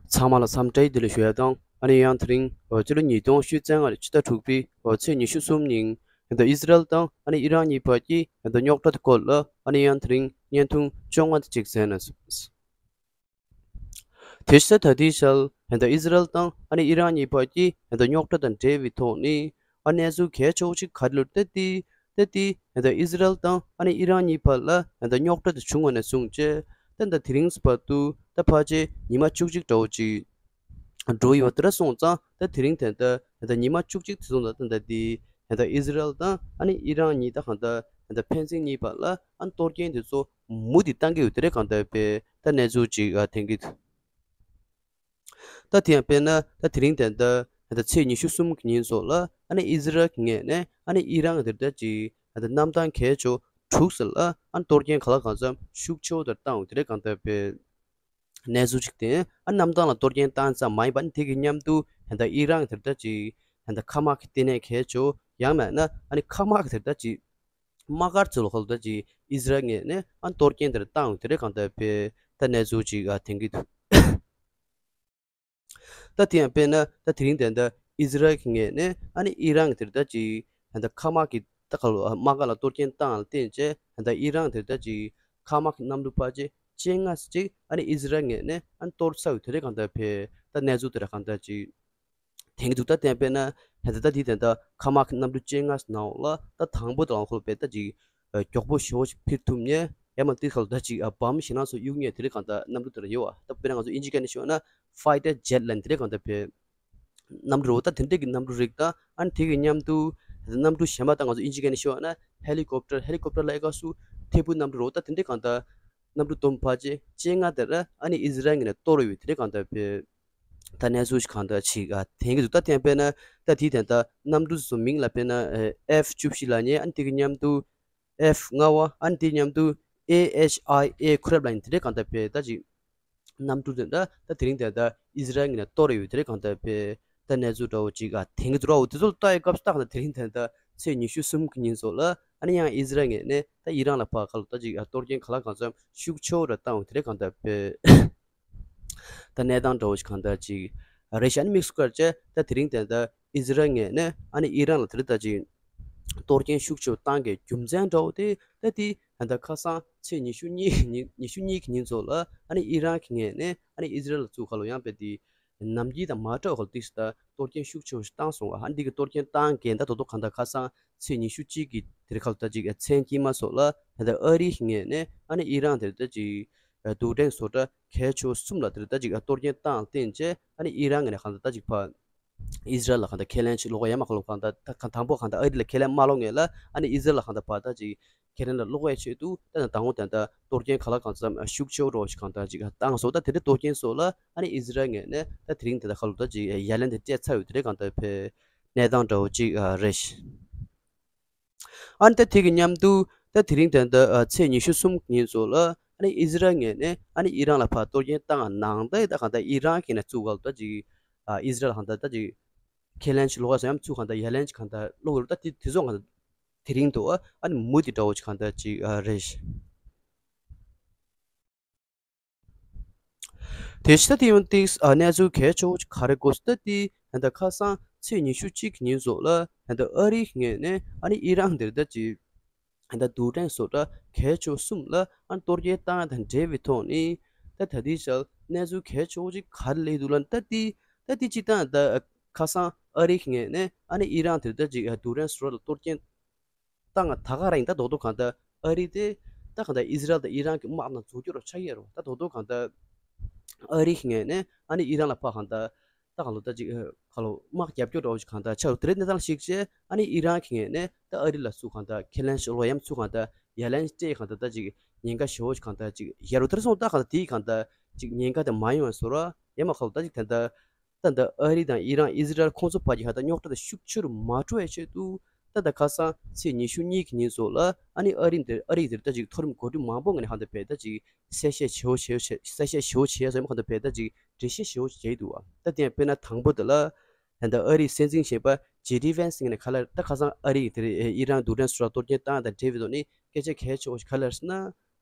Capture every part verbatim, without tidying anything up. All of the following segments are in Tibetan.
ཚང་མ་ལ་འཚམས་འདྲི་བདེ་ལེགས་ཞུ་ཡ་དང་། ཨ་ནི་ཡང་དེ་རིང་ཕྱི་ལོ་ཉིས་སྟོང་ཉི་ཤུ་རྩ་ལྔ་ཕྱི་ཟླ་དྲུག་པའི་ཚེས་ཉི་ཤུ་གསུམ་ཉིན་ཨི་སི་རལ་དང་ཨི་རན་གཉིས་བར་གྱི་རྙོག་དྲ་དེ་སྐོར་ལ་ཨ་ནི་ཡང་དེ་རིང་བརྙན་ཐུང་བཅོ་ལྔ་དེ་གཅིག་གསན་ན། དེ་བཞིན་ད་ལྟའི་ཆར་ཨི་སི་རལ་དང་ཨི་རན་གཉིས་བར་གྱི་རྙོག་དྲ་དང་འབྲེལ་བའི་ཐོག་ནས་ཨ་གནས་ཚུལ་གལ་ཆེ་བོ་ཞིག་ག་རེ་ལོ་ད་ལྟའི་ད་ལྟའི་ཨི་སི་རལ་དང་ཨི་རན་གཉིས་བར་ལ་རྙོག་དྲ་དེ་བྱུང་བ་ནས་བཟུང་བྱས་ད་ད་དེ་རིང་བར་དུ་ད་ཕལ་ཆེར་ཉི་མ་བཅུ་གཅིག་འདྲ་བོ་ཅིག་འགྲོ་ཡོད་པ་དེ་འདྲ་སོང་ཙང་ད་དེ་རིང་ད་ལྟ་ད་ཉི་མ་བཅུ་གཅིག་དེ་ཚོ་ད་ད་ད་དེ་ད་ཨི་སི་རལ་དང་ཨི་རན་གཉིས་ད་གང་ད་ད་ཕན་ཚུན་གཉིས་བར་ལ་ཨ་གཏོར་སྐྱོན་དེ་ཚོ་མུ་མཐུད་བཏང་གི་ཡོད་དེ་འདྲ་གང་ད་དཔེ་ད་གནས་ཚུལ་ཅིག་ཨ་ཐོན་གྱི་འདུག་ད་དེ་ཡང་དཔེར་ན་ད་དེ་རིང་ད་ལྟ་ད་ཚེས་ཉི་ཤུ་གསུམ་གྱི་ཉིན་སོགས་ལ་ཨ་ནི་ཨི་སི་རལ་གྱི་ངོས་ནས་ཨ་ནི་ཨི་རན་དེ་ལྟ་ཅིག་ད་ལྟ་གནམ་ཐང་གལ་ཆེ་དྲུག་ཙམ་ལ་ཨ་ནི་གཏོར་སྐྱོན་གང་ལ་གང་འཚམ་ཤུགས་ཆེ་བོ་དེ་བཏང་ཡོད་དེ་འདྲ་གང་ལྟར་དཔེ་གནས་ཚུལ་ཅིག་དེ་ཨ་གནམ་ཐང་ལ་གཏོར་སྐྱོན་བཏང་ཙམ་མ་ཡིན་པ་ཨ་ནི་དེ་གི་མཉམ་དུ་ད་ལྟ་ཨི་རན་དེ་ལྟ་ཅིག་ད་ལྟ་མཁའ་དམག་གི་ལྟེ་གནས་གལ་ཆེ་ཡང་མིན་ན་ཨ་ནི་མཁའ་དམག་གི་དེ་ལྟ་ཅིག་དམག་སྒར་ཚོ་ལ་ཧོལ་ད་ཅིག་ཨི་སི་རལ་ངོས་ནས་ཨ་གཏོར་སྐྱོན་དེར་བཏང་དེ་རེད་གང་ལྟར་དཔེ་ད་གནས་ཚུལ་ཅིག་ཨ་ཐོན་གྱི་འདུག་ད་དེ་ཡང་དཔེར་ན་ད་དེ་རིང་དེ་འདྲ་ཨི་སི་རལ་གྱི་ངོས་ནས་ཨ་ནི་ཨི་རན་གྱི་དེར་ད་ཅིག་ད་ལྟ་མཁའ་དམག་གི་ད་ག་ལོ་དམག་སྒར་ལ་གཏོར་སྐྱོན་བཏང་ལ་བརྟེན་བྱས་ད་ལྟ་ཨི་རན་དེར་ད་ཅིག་མཁའ་དམག་གི་གནམ་གྲུ་ཕལ་ཆེར་བཅོ་ལྔ་ཙམ་ཅིག་ཨ་ནི་ཨི་སི་རལ་ངོས་ནས་ཨ་ནི་གཏོར་ཚར་ཡོད་དེ་རེད་གང་ལྟར་དཔེ་ད་གནས་ཚུལ་དེ་ར་གང་ལྟར་ཅིག་ཐེངས་འདུག་ད་བསྟན་པས་ན་ཧེ་ད་ད་དེ་དེ་ད་ཁ་མ་ཁི་གནམ་གྲུ་བཅོ་ལྔ་ནང་ལ་ད་དང་པོ་དང་ཁོ་པས་ད་ཅིག་མགྱོགས་པོ་ཞེ་པོ་ཞིག་འཕུར་ཐུབ་ཉེ་ཡ་མ་དེ་ཁ་ལ་ད་ཅིག་བམ་ཞིག་ནང་སོ་གཡུག་ཉེ་དེ་རེད་གང་ད་གནམ་གྲུ་དེ་ར་ཡོད་བ། ད་དཔེར་ན་ང་ཚོ་ཨིན་ཇི་སྐད་ནས་ཤོད་ན་ཕའི་ཊར་ཇེཊ་ལན་དེ་རེད་གང་ད་བས་གནམ་གྲུ་རོ་ད་དེ་འདྲས་ཀྱི་གནམ་གྲུ་རིགས་ད་ཨ་ནི་དེ་གི་མཉམ་དུ་གནམ་གྲུ་གཞན་པ་ད་ང་ཚོ་ཨིན་ཇི་སྐད་ནས་ཤོད་ན་ཧེ་ལི་ཀོབ་ཊར་ཧེ་ལི་ཀོབ་ཊར་ལ་ཨེ་ག་སུ་ཐེ་བུ་གནམ་གྲུ་རོ་ད་དེ་འདྲས་གང་ད་གནམ་གྲུ་དོམ་ཕ་ཅེ་ཅེ་ང་དེ་ར་ཨ་ནི་ཨི་ཟི་རལ་ངི་ནས་གཏོར་ཡོད་དེ་རེད་གང་ད་བས། ད་གནས་ཚུལ་ཞིག་གང་ལྟར་ཅིག་ཨ་ཐེན་གི་འདུག་ད་ཐེན་དཔེར་ན་ད་དེའི་ཐེན་ད་གནམ་གྲུ་སོ་མིང་ལ་དཔེར་ན་ཨེཕ་བཅུ་བཞི་ལ་ཉེ་ཨ་ནི་དེ་གི་མཉམ་དུ་ཨེཕ་ལྔ་བ་ཨ་ནི་དེ་མཉམ་དུ་ཨེ་ཨེཆ་ཨའི་ཨེ་ཁུ་རབ་ལ་ཉེ་དེ་རེད་གང་ལྟར་བས། ད་ཅིག་གནམ་གྲུ་དེ་འདྲ་ད་དེ་རིང་དེ་ད་ཨི་ཟི་རལ་ངི་ནས་གཏོར་ཡོད་དེ་རེད་གང་ལྟར་བས། ད་གནས་ཚུལ་འདྲ་བོ་ཅིག་ཨ་ཐེན་གི་འདུག་ར་བོ། དེ་ཚོ་ལ་ལྟ་ཡི་སྐབས་སུ་ད་གང་ལྟར་དེ་རིང་དེ་ད་ཚེས་ཉི་ཤུ་གསུམ་གི་ཉིན་སོགས་ལ་ཨ་ནི་ཡང་ཨི་ཟི་རལ་ངི་ནས་ད་ཨི་རན་ལ་ཕར་ཁ་ལོ་ད་ཅིག་ཨ་གཏོར་སྐྱོན་ག་ལ་གང་འཚམ་ཤུགས་ཆེ་བོ་ར་བཏང་ཡོད་དེ་རེད་གང་ལྟར་བས། ད་གནས་སྟངས་འདྲ་བོ་ཞིག་གང་ལྟར་ཅིག་རེད་ཤག་ཨ་ནི་དམིགས་སུ་བཀར་བྱས་ད་དེ་རིང་དེ་ད་ཨི་ཟི་རལ་ངོས་ནས་ཨ་ནི་ཨི་རན་ལ་དེ་རིང་ད་ཅིག་གཏོར་སྐྱོན་ཤུགས་ཆེ་བཏང་གི་རྒྱུ་མཚན་འདྲ་བོ་དེ་ད་དེ་ད་ད་ཁ་སང་ཚེས་ཉི་ཤུ་གཉིས་ཉི་ཉི་ཤུ་གཉིས་ཀྱི་ཉིན་ཚོ་ལ་ཨ་ནི་ཨི་རན་གྱི་ངོས་ནས་ཨ་ནི་ཨི་ཟི་རལ་ལ་ཚུགས་ཁ་ལོ་ཡང་དཔེ་དེ་ནམ་རྒྱུན་དང་མ་འདྲ་བ་ཁ་ལོ་ཏིག་ད་གཏོར་སྐྱོན་ཤུགས་ཆེ་བཏང་སོང་བ། ཨ་ནི་དེ་གི་གཏོར་སྐྱོན་བཏང་གི་ད་ད་དོ་གང་ལྟར་ཁ་སང་ཚེས་ཉི་ཤུ་གཅིག་གི་དེ་རིང་ཁ་ལོ་ད་ཅིག་མཚན་དཀྱིལ་མ་སོགས་ལ་ད་ད་ཨ་རི་གི་ངོས་ནས་ཨ་ནི་ཨི་རན་དེ་ད་ཅིག་རྡུལ་ཕྲན་བཟོ་གྲྭ་གལ་ཆེ་བ་གསུམ་ལ་དེ་ད་ཅིག་གཏོར་སྐྱོན་བཏང་བརྟེན་བྱས་ཨ་ནི་ཨི་རན་ངོས་ནས་གང་ལྟར་ད་ཅིག་ཕར་ཨི་ཟི་རལ་ལ་གང་ལྟར་ཁས་ལེན་ཅིག་ལོག་ཡ་མ་ཁ་ལོ་གང་ལྟར་ད་གང་དང་པོ་གང་ལྟར་ཨ་རི་ལ་ཁས་ལེན་མ་ལོག་ངེས་ལ་ཨ་ནི་ཨི་ཟི་རལ་ལ་གང་ལྟར་ཕར་ད་ཅིག་ཁས་ལེན་ལ་ལོག་ཡ་ཆེད་དུ་ད་ད་དང་པོ་དེ་ད་གཏོར་སྐྱོན་ག་ལ་གང་འཚམ་ཤུགས་ཆེ་བོ་རོ་ཞིག་གང་ལྟར་ཅིག་བཏང་སོང་། ད་དེ་འདྲ་གཏོར་སྐྱོན་སོགས་ལ་ཨ་ནི་ཨི་ཟི་རལ་ངོས་ནས་ད་དེ་རིང་དེ་ད་ཁ་ལོ་ད་ཅིག་ཡ་ལན་དེ་སྤྲད་ཚར་ཡོད་དེ་རེད་གང་ལྟར་བས་གནས་སྟངས་འདྲ་བོ་ཅིག་རེད། ཨ་ནི་ད་དེ་གི་མཉམ་དུ་ད་དེ་རིང་དེ་འདྲ་ཚེས་ཉི་ཤུ་གསུམ་ཉིན་ཚོ་ལ་ཨ་ནི་ཨི་ཟི་རལ་ངོས་ནས་ཨ་ནི་ཨི་རན་ལ་ཕར་གཏོར་སྐྱོན་བཏང་ནང་ད་ད་གང་ལྟར་ཨི་རན་གྱི་ནས་བཙུགས་ག་ལ་ད་ཅིག་ཨི་ཟི་རལ་གང་ལྟར་ད་ཅིག་ཁས་ལེན་ཅིག་ལོག་ཡ་སོ་ཡམ་ཚུགས་གང་ལྟར་ཡ་ལན་ཅིག་གང་ལྟར་ལོག་ཡོད་ད་དེ་དེ་ཚོ་གང་ལྟར་དེ་རིང་དུ་ཨ་ནི་མུ་དེ་འདྲ་བོ་ཅིག་གང་ལྟར་ཅིག་རེད། དེ་ཕྱི་ད་དེ་ཡོང་ཏིག་ཨ་གནས་ཚུལ་གལ་ཆེ་བོ་ག་རེ་གོ་སྟེ་དེ་ད་ཁ་སང་ཚེས་ཉི་ཤུ་གཅིག་གི་ཉིན་ཚོ་ལ་ད་ཨ་རིའི་ངོས་ནས་ཨ་ནི་ཨི་རན་དེར་ད་ཅིག་ད་རྡུལ་ཕྲན་བཟོ་གྲྭ་གལ་ཆེ་བོ་གསུམ་ལ་ཨ་ནི་གཏོར་སྐྱོན་བཏང་ཡ་དང་འབྲེལ་བའི་ཐོག་ནས་ད་ད་ལྟའི་ཆར་གནས་ཚུལ་གལ་ཆེ་བོ་ཅིག་ག་རེ་སླེབས་འདུག་ལབ་ན་ད་དེ་ད་དེ་སྤྱིར་བཏང་ད་ཁ་སང་ཨ་རིའི་ངོས་ནས་ཨ་ནི་ཨི་རན་དེར་ད་ཅིག་རྡུལ་ཕྲན་བཟོ་གྲྭ་ལ་གཏོར་སྐྱོན་ད་ང་ད་ག་རང་ད་རྡོག་རྡོག་གང་ལྟར་ཨ་རི་དེ་ད་གང་ལྟར་ཨི་ཟི་རལ་དང་ཨི་རན་གྱི་དམག་ནང་འཛུལ་རྒྱུ་རོ་ཆགས་ཡོད་རོ། ད་རྡོག་རྡོག་གང་ལྟར་ཨ་རི་གི་ངོས་ནས་ཨ་ནི་ཨི་རན་ལ་ཕར་གང་ལྟར་ད་གང་ལོ་ད་ཅིག་ག་ལོ་དམག་རྒྱབ་སྐྱོར་འདྲ་བོ་ཞིག་གང་ལྟར་ཆགས་རོ། དེ་རིང་གནས་སྟངས་ཤིག་བྱས་ཨ་ནི་ཨི་རན་གྱི་ངོས་ནས་ད་ཨ་རི་ལ་ཚུར་གང་ལྟར་ཁས་ལེན་ཞིག་ལོག་ཡམ་ཚུར་གང་ལྟར་ཡ་ལན་སྤྲད་གང་ལྟར་ད་ཅིག་ཉེན་ཁ་ཞེ་བོ་ཞིག་གང་ལྟར་ཅིག་ཡ་རོ། དེར་སོང་ད་གང་ལྟར་དེའི་གང་ལྟར་ཅིག་ཉེན་ཁ་དེ་མ་ཡོང་བ་བཟོ་ར་ཡ་མ་ག་ལོ་ད་ཅིག་ད་ལྟ། ད་ལྟ་ཨ་རི་དང་ཨི་རན་ཨི་ཟི་རལ་ཁོང་ཚོ་བར་གྱི་ཧ་ད་རྙོག་དྲ་དེ་ཤུགས་ཆེ་རུ་མ་འགྲོ་བའི་ཆེད་དུ་ད་ལྟ་ཁ་སང་ཚེས་ཉི་ཤུ་གཉིས་ཀྱི་ཉིན་སོགས་ལ་ཨ་ནི་ཨ་རི་འདིར་ཨ་རི་འདིར་ད་ཅིག་མཐོ་རིམ་འགོ་ཁྲིད་མང་པོ་ངོས་ནས་ཧ་ད་བས་ད་ཅིག་གསལ་བཤད་ཞེ་བོ་ཞེ་བོ་བྱས་གསལ་བཤད་ཞེ་བོ་བྱས་ཟེར་མ་ཧ་ད་བས་ད་ཅིག་འགྲེལ་བཤད་ཞེ་བོ་བྱས་འདུག་བ། ད་དེ་ཡང་དཔེར་ན་དང་པོ་དེ་ལ་ད་ལྟ་ཨ་རིའི་སྲིད་འཛིན་གཞོན་པ་ཇེ་ཌི་ཝན་སི་ངོས་ནས་ག་ལ་ད་ཁ་སང་ཨ་རི་འདིར་ཨི་རན་རྡུལ་ཕྲན་བཟོ་གྲྭ་གཏོར་སྐྱོན་བཏང་དང་འབྲེལ་བའི་ཐོག་ནས་སྐད་ཆ་གལ་ཆེ་བོ་ཞིག་ག་ལ་ཟེར་ན།